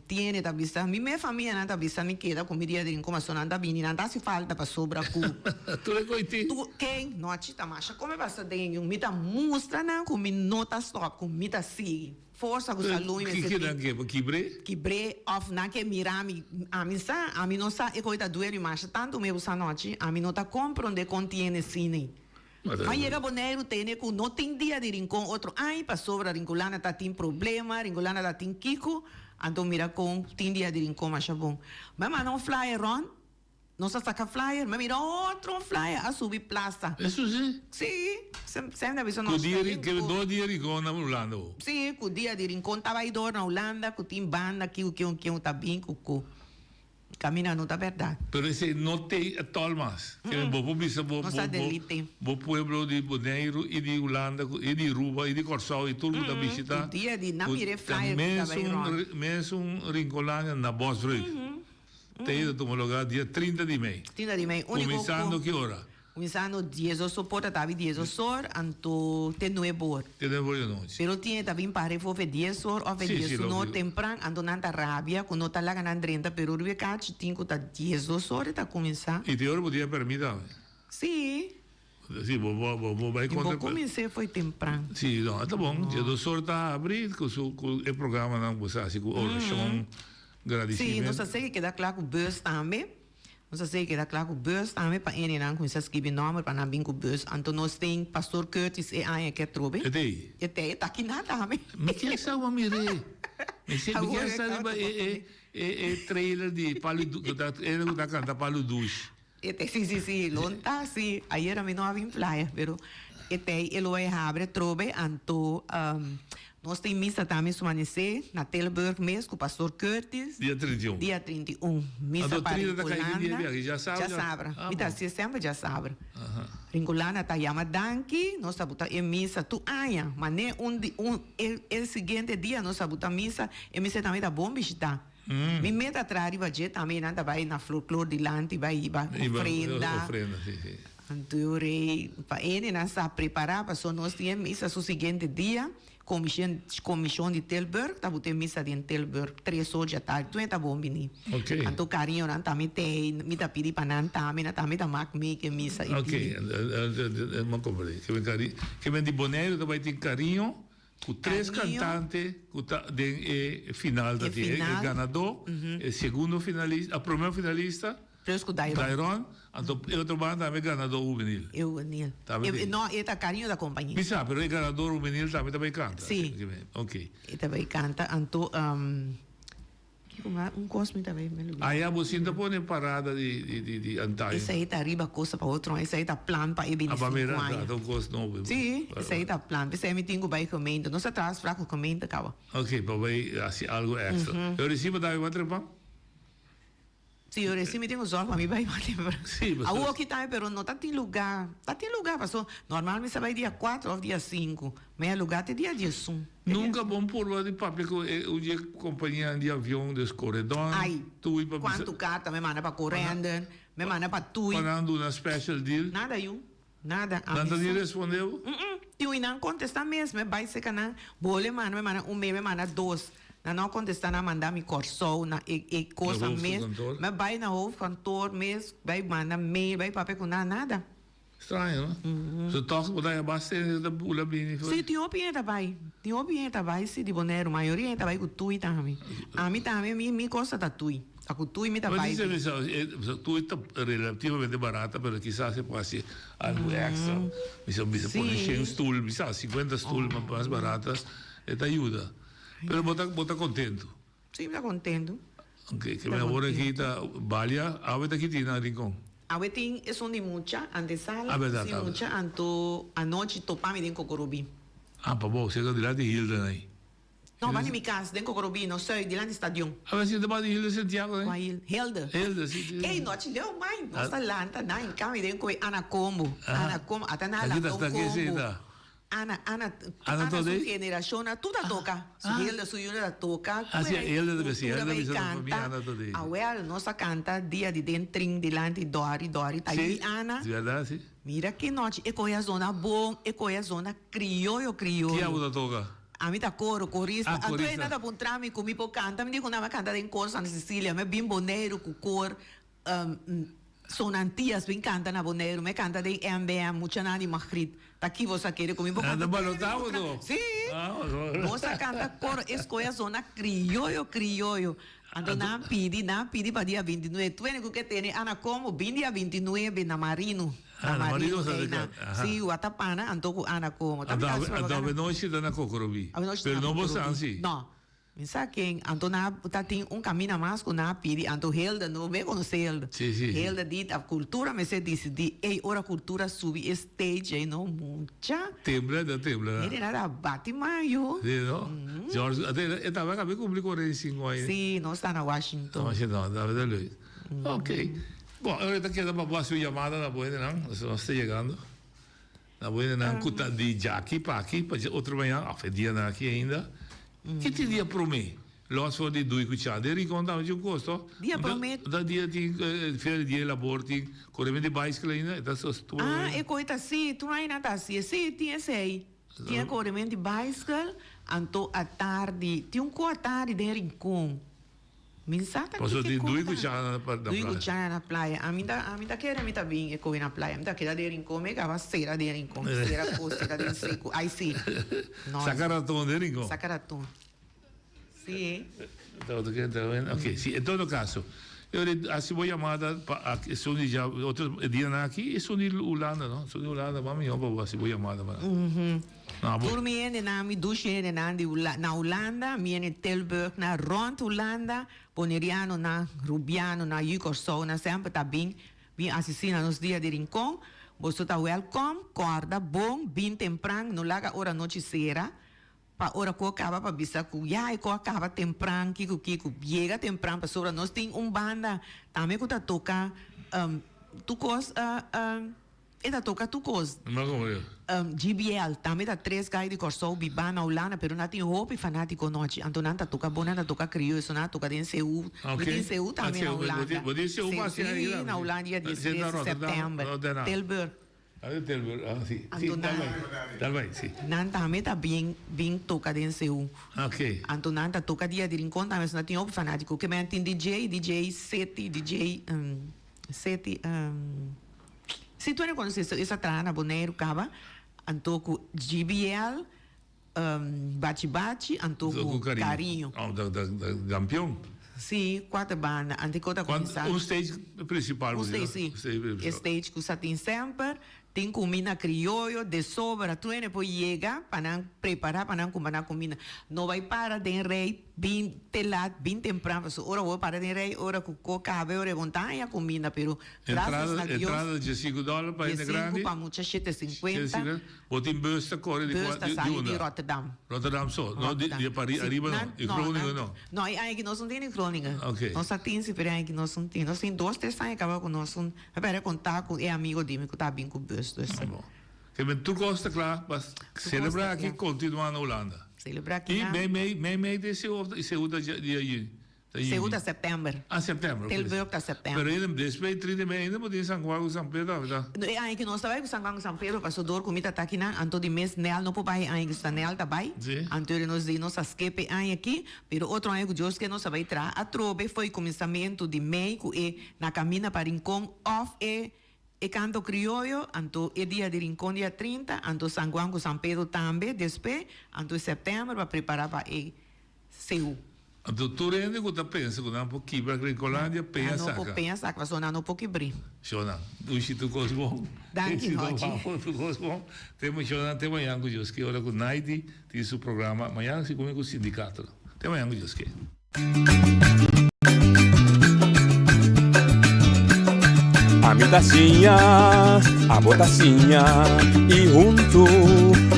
S4: tiene ta bisa, mi mes famianan ta bisa mi keda cu mi dia den como aso nan ta bini, nan ta haci falta pasobra cu.
S2: Tur e coiti.
S4: Tur, ken? No a chita masha come pasa den yu, mi ta mustra nan cu mi no ta stop, cu mi ta sigui. Forsa ku salú mi mester
S2: Kiko nan ke? Pa kibr'é?
S4: Kibr'é òf nan ke mira mi. Ami sa, ami no sa e koi ta duel mi masha tantu mi usa anochi. Ami no ta komprondé kon tiene sini. Ma yega Boneiru tene ku no tin dia di Rincon otro aña pasobra Rincolana ta tin problema, Rincolana ta tin kiko, anto mira kon tin dia di Rincon masha bon. Mi a manda un flyer rond, nos a saka flyer, mi a mira otro flyer a subi plasa.
S2: Eso si?
S4: Si, sem ta bisa
S2: nos. Ku dia di, do dia Rincon na Hulanda ho?
S4: Si, ku dia di Rincon ta bai dor na Hulanda, ku tin banda kiu kiu kiu ta bin ku ku. Camina no ta berdad.
S2: Pero esey no tey atol mas. Kende bo por bisa bo
S4: Nos a delete.
S2: bo pueblo di Boneiru y di Hulanda y di Aruba y di Corsou y tur cu ta bishita
S4: Cu dia di nan mira e flyer cu ta bay rond.
S2: Mesun Rinconlandia na Bosbrug. Tey ta tuma lugar dia 30 di mei.
S4: 30 di mei. Unico cu.
S2: Cuminsando ki ora?
S4: Kuminsando diesdos so por ta tabi diesdos or anto te nuebe or.
S2: Te nuebe or di anochi.
S4: Pero tin e ta bin pare for fe dies or of fe dies un or tempran anto nan ta rabia ku no ta laga nan drenta pero riba e kachi tin ku ta diesdos or e ta kuminsá.
S2: I te ora bo tin e permit tambe?
S4: Si.
S2: Si bo bo bo bai kontra.
S4: Bo kumins'é for tempran.
S2: Si no ta bon diesdos or ta habri ku su ku e programanan ku sa hasi ku orashon gradisimentu.
S4: Si nos a seki keda kla ku bus tambe. Nos a sey keda kla ku bus tambe pa enenan kuminsá skibi nòmber pa nan bin ku bus. Anto nos tin Pastor Curtis e aña ke atrobe.
S2: E tei?
S4: E tei, e ta kiná tambe.
S2: Mi kier sa wou mir'é. Mi si mi kier sa riba e e e e trailer di Palu du ku ta ene ku ta kanta Palu Dushi.
S4: E tei, si si si, lo ta si. Ayera mi no a bin playa, pero e tei e lo a habri atrobe. Anto Nos tin misa tambe su manesé na Tilburg mes ku Pastor Curtis.
S2: Dia 31.
S4: Dia 31. Misa
S2: Anto
S4: pa
S2: 30 ta kai ki dia
S4: Rincolanda.
S2: biaha? Djasabra?
S4: Djasabra.
S2: Ah,
S4: Mi ta
S2: bon.
S4: hasié semper djasabra.
S2: Aha.
S4: Rincolanda ta yama danki, nos ta buta e misa tur aña. Mané un di un e e siguiente dia nos ta buta misa, e misa tambe ta bon bishitá. Mi meta traha riba dje tambe i nan ta bai na florklor dilanti bai hiba
S2: Hiba
S4: ofrenda.
S2: ofrenda, si, si.
S4: Anto e rei pa ene nan sa prepará pasobra nos tin e misa su siguiente dia, komishon komishon di Tilburg ta buta e misa den Tilburg tres or dja tardi tur e ta bon bini.
S2: Ok.
S4: Anto kariñonan tambe t'ei mi ta pidi pa nan tambe nan tambe ta mak mee ku e misa e
S2: Ok,
S4: dia.
S2: mi a komprendé. Ke men kari ke men di Boneiru ta bai tin kariño ku tres
S4: Kariño.
S2: kantante ku ta den e final ta
S4: E
S2: tin e
S4: final.
S2: ganadó, e segundo finalista, a promé finalista.
S4: Plus ku Dairon.
S2: Dairon, anto e otro banda tambe ganador hubenil.
S4: E hubenil.
S2: Tambe
S4: E,
S2: tin.
S4: no, e ta Cariño ta compañe.
S2: Mi sa, pero e ganador hubenil tambe ta bay canta.
S4: Si.
S2: Ok.
S4: E ta bay canta, anto, kiko mas? Un cos mi ta bay me lubida.
S2: Aya bo sinta pone parada di, di, di, di antaño.
S4: Esey ta riba cosa pa otro aña, esey ta plan pa e
S2: Ah, pa
S4: 25
S2: mira,
S4: aña.
S2: ta un cos nobo.
S4: Si, esey ta plan. P'esey mi tin cu bay gemeente. Nos ta traha afspraak cu gemeente caba.
S2: Ok, pa bay haci algo extra. E recibo tambe bo a trepa?
S4: Si yo reci mi tin cu zorg pa mi bay mas tempran.
S2: Sí, pasobra.
S4: Awo aki tambe pero no ta tin lugar. Ta tin lugar paso normal mi sa bay dia cuatro of dia cinco. Ma e lugar te dia diesun.
S2: Nunca bon purba di papia cu e un di e companianan di avion, dus Corendon,
S4: Ay,
S2: Tui pa bisa.
S4: cuanto carta mi manda pa Corendon, mi manda pa Tui.
S2: Pa nan duna special deal.
S4: Nada yu. Nada, ami
S2: Nan ta ni
S4: sa.
S2: responde bo?
S4: Mm-mm. Tin un nan contesta mes, mi bai seca nan, bole manda, mi manda un mail, mi manda dos. Nan no contesta, nan manda mi Corsou, na e, e cosa
S2: Na
S4: mes.
S2: hoofdkantoor?
S4: Mi bai na hoofdkantoor mes, bai manda mail, bai papia cu nan, nada.
S2: Straño, no? So toch bo ta haya basta hende ta bula bini for.
S4: Si, tin hopi hende ta bai. Tin hopi hende ta bai, si, di Boneiru. Mayoria hende ta bai cu Tui tambe. Ami tambe, mi, mi cosa ta Tui. Ta cu tui mi ta
S2: Mas
S4: bai
S2: dice
S4: di.
S2: mi sa, e tui ta relativamente barata, pero kisas e por haci algo extra. Mi sa bisa pone
S4: Sí.
S2: shen stoel, mi sa cincuenta stoel ma mas barata, e ta yuda. Pero bo ta bo ta contento?
S4: Sí, mi ta contento.
S2: Ok, ke
S4: Mi
S2: mi
S4: ta
S2: awor aki
S4: contento.
S2: ta balia, awe ta kiti na Rincon?
S4: Awe tin esun di mucha antesala,
S2: Ah, berdad,
S4: sin
S2: ah,
S4: mucha, anto anochi topa mi den Cocorobi.
S2: Ah, pa bo, cerca dilanti Hilda na ei.
S4: No, banda mi cas, den Cocorobi, no Zuid, dilanti stadion.
S2: A ver si ta banda Hilda Santiago, eh?
S4: Cua Hilda? Hilda.
S2: Hilda, si, si.
S4: Ey, nochi leu, mai, nos ta lanta na in cama den coe Ana Combo.
S2: Aha.
S4: Ana Combo, ata na
S2: Aki
S4: lanta
S2: ta
S4: un
S2: sta ke
S4: combo.
S2: seta?
S4: Ana, Ana,
S2: Ana
S4: Ana
S2: tot
S4: su
S2: ei?
S4: generacion na tur ta toca. Su
S2: Ah.
S4: Hilda, su junior ta toca.
S2: Ah, si,
S4: Tur ei
S2: Hilda ta besi,
S4: cultura
S2: Hilda
S4: bay
S2: bisa ta famia
S4: canta.
S2: Ana tot ei.
S4: Awel, nos ta canta dia di den trin dilanti Dori, Dori ta
S2: Si,
S4: yi Ana.
S2: di berdad, si.
S4: Mira ki nochi e coge a zona bon, e coge a zona crioyo, crioyo.
S2: Ki abo ta toca?
S4: Ami ta coro, corista.
S2: Ah,
S4: Anto
S2: corista.
S4: e nada puntra mi cu mi por canta. Mi di cu nan mi a canta den cor Santa Cecilia. Mi a bin Boneiru cu cor Sonantias bin canta na Boneiru. Mi a canta den MBM, muchanan di Magriet. Ta ki bo sa kere cu mi por
S2: Nan
S4: canta?
S2: ta balota bo to?
S4: Si!
S2: Ah,
S4: Nos a canta coro, e scoya zona crioyo, crioyo. Anto nan pidi, nan pidi pa dia 29. Tuene ku ke tene Ana Como bin dia 29 na Marino.
S2: Ah, na Marino sa
S4: ei na.
S2: Aha.
S4: Si, watapana anto ku Ana Como. Ta
S2: Anto
S4: mira
S2: awe,
S4: así
S2: anto
S4: propaganda.
S2: awe nochi ta na Cocorobi.
S4: Awe nochi
S2: Pero
S4: ta na
S2: no bo
S4: Cocorobi.
S2: san si.
S4: No. Mi sa ken, anto na ta tin un camina mas cu na pidi, anto Hilda, no me conoce Hilda.
S2: Sí, sí, sí.
S4: Hilda di ta cultura mester dicidi, ey ora cultura subi e stage ey no mucha.
S2: Tembla, ta tembla.
S4: Mire nan ta bati man yu.
S2: Sí, no? George, ate e tabata cabe cumpli 45 aña.
S4: Sí, nos ta na Washington.
S2: Washington, tabata leuk. Ok. Bon, ahora ta keda pa bo haci un yamada na bo hendenan, nos ta yegando. Na bo hendenan ku ta di djaki pa aki pa dje otro mañan òf e dianan aki ainda. Ki tin dia promé? Lòs for di dui ku cha. Den Rincon tambe tin un kos to?
S4: Dia promé.
S2: Ta dia tin feria di dia di labor tin koremen di baiskel ainda e ta tur.
S4: Ah e koe ta si tur aña nan ta hasi si tin esei. Tin e koremen di baiskel anto atardi tin un ku atardi den Rincon. Mi sa ta
S2: Paso
S4: kiko
S2: tin dui
S4: ta.
S2: kuchara na playa.
S4: Dui kuchara na playa. Ami ta ami ta kere mi ta bin e kohe na playa. Mi ta keda den Rincon. Mi kaba sera den Rincon. Sera kos, sera den seku. Ai si. No.
S2: Saka raton den Rincon.
S4: Saka raton. Si.
S2: Ta kere ta wen. Ok, si. En todo kaso, e ora hasi bo yamada pa aki esun di dja otro e dianan aki, esun di Hulanda no. Esun di Hulanda mas mihó pa bo hasi bo yamada pa nan.
S4: Tur mi hendenan, mi dushi hendenan di na Hulanda, mi hende Tilburg na rond Hulanda, Bonerianonan, Rubianonan, yu Kòrsounan semper ta bin bin asistí na nos dia di Rincon. Boso ta wèlkòm, kòrda bon, bin tempran, no laga ora nochi sera pa ora ku a kaba pa bisa ku ya e ku a kaba tempran kiko kiko. Yega tempran pasobra nos tin un banda tambe ku ta toka tur kos. E ta toka tur kos.
S2: No como yo.
S4: GBL tambe ta tres gai di Kòrsou bibá na Hulanda pero nan tin hopi fanátiko nochi anto nan ta toka bon nan ta toka krioyo so nan a toka den Seú
S2: Ok.
S4: Mi tin Seú tambe na
S2: Ah, Seú,
S4: Hulanda
S2: bo tin- bo tin Seú
S4: Seú,
S2: pa hasi
S4: sí,
S2: ahí
S4: na Hulanda dia
S2: Sí, na
S4: 13
S2: Rotterdam,
S4: sèptèmber
S2: Rotterdam.
S4: Tilburg
S2: Ah, den Tilburg, ah, sí. Sí,
S4: Anto
S2: tal
S4: nan
S2: bai, tal bai, sí.
S4: nan tambe ta bin bin toka den Seú
S2: Ok.
S4: anto nan ta toka dia di Rincon tambe so nan tin hopi fanátiko ke men tin DJ DJ Seti DJ Seti Si tu reconoce eso, esa traha na Boneiru caba, anto cu GBL, Bachi Bachi, anto cu Cariño.
S2: Oh, da, da, da Gampion.
S4: Si, cuater banda, antes cu ta cuminsa.
S2: Un stage principal.
S4: Un stage, si. E stage cu sa tin semper, tin cuminda crioyo de sobra, tur hende por yega pa nan prepara pa nan cumpra nan cuminda. No bay para den rey. Bin te lat, bin tempran, pasobra ora bo para den rei, ora ku ko kabe ora e bon ta haña kuminda, pero grasias na Dios.
S2: Entrada diesinku dòler pa hende grandi.
S4: Diesinku pa mucha shete sinkuenta.
S2: Bo tin bus ta kore di
S4: Bus ta sali di Rotterdam.
S2: Rotterdam so, no di Paris ariba no, di Groningen no.
S4: No, e aña aki nos no tin di Groningen.
S2: Ok.
S4: Nos a tin si, pero e aña aki nos no tin. Nos tin dos, tres aña kaba ku nos un, mi perde kontak ku e amigo di mi ku ta bin ku bus, dus.
S2: Bon. Ke men tur kos ta kla pa selebrá aki kontinuá na Hulanda.
S4: Selebrá ki
S2: I
S4: na.
S2: mei mei mei mei den Seú of Seú ta dia juni? Ta juni.
S4: Seú ta sèptèmber.
S2: Ah sèptèmber ok.
S4: Tilburg ta sèptèmber.
S2: Pero ainda despues di 30 mei ainda bo tin San Juan ku San Pedro of ta?
S4: No e aña ki nos ta bai ku San Juan ku San Pedro paso dor ku mi ta ta kinan anto di mes Nel no por bai e aña ki sta Nel ta bai.
S2: Si.
S4: Anto nos di nos a skip e aña aki pero otro aña ku Dios ke nos a bai traha atrobe fo'i kuminsamentu di mei ku e na kaminda pa Rincon of e E canto crioyo, anto e dia di Rincon dia 30, anto San Juan cu San Pedro tambe despe, anto e september pa prepara pa e Seú.
S2: Anto tur hende cu ta pensa cu nan por kibra Gringolandia peña
S4: Nan no
S2: saca.
S4: por peña saca pasobra nan no por kibri.
S2: Shona, dushi tur cos bon.
S4: Danki
S2: Éxito
S4: Hochi.
S2: babo tur cos bon. Te Shona te mañan cu Dios ke ora cu Naidi tin su programa mañan si cumi cu sindicato. Te mañan cu Dios ke.
S1: Ami ta siña, abo ta siña y huntu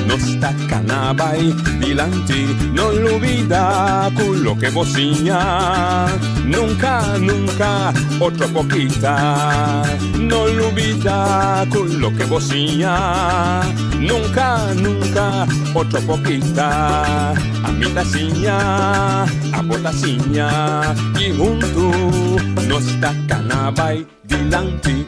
S1: nos ta cana bay dilanti. No lubida cu loke bo siña nunca, nunca otro por kita. No lubida cu loke bo siña nunca, nunca otro por kita. Ami ta siña, abo ta siña y huntu nos ta cana bay dilanti.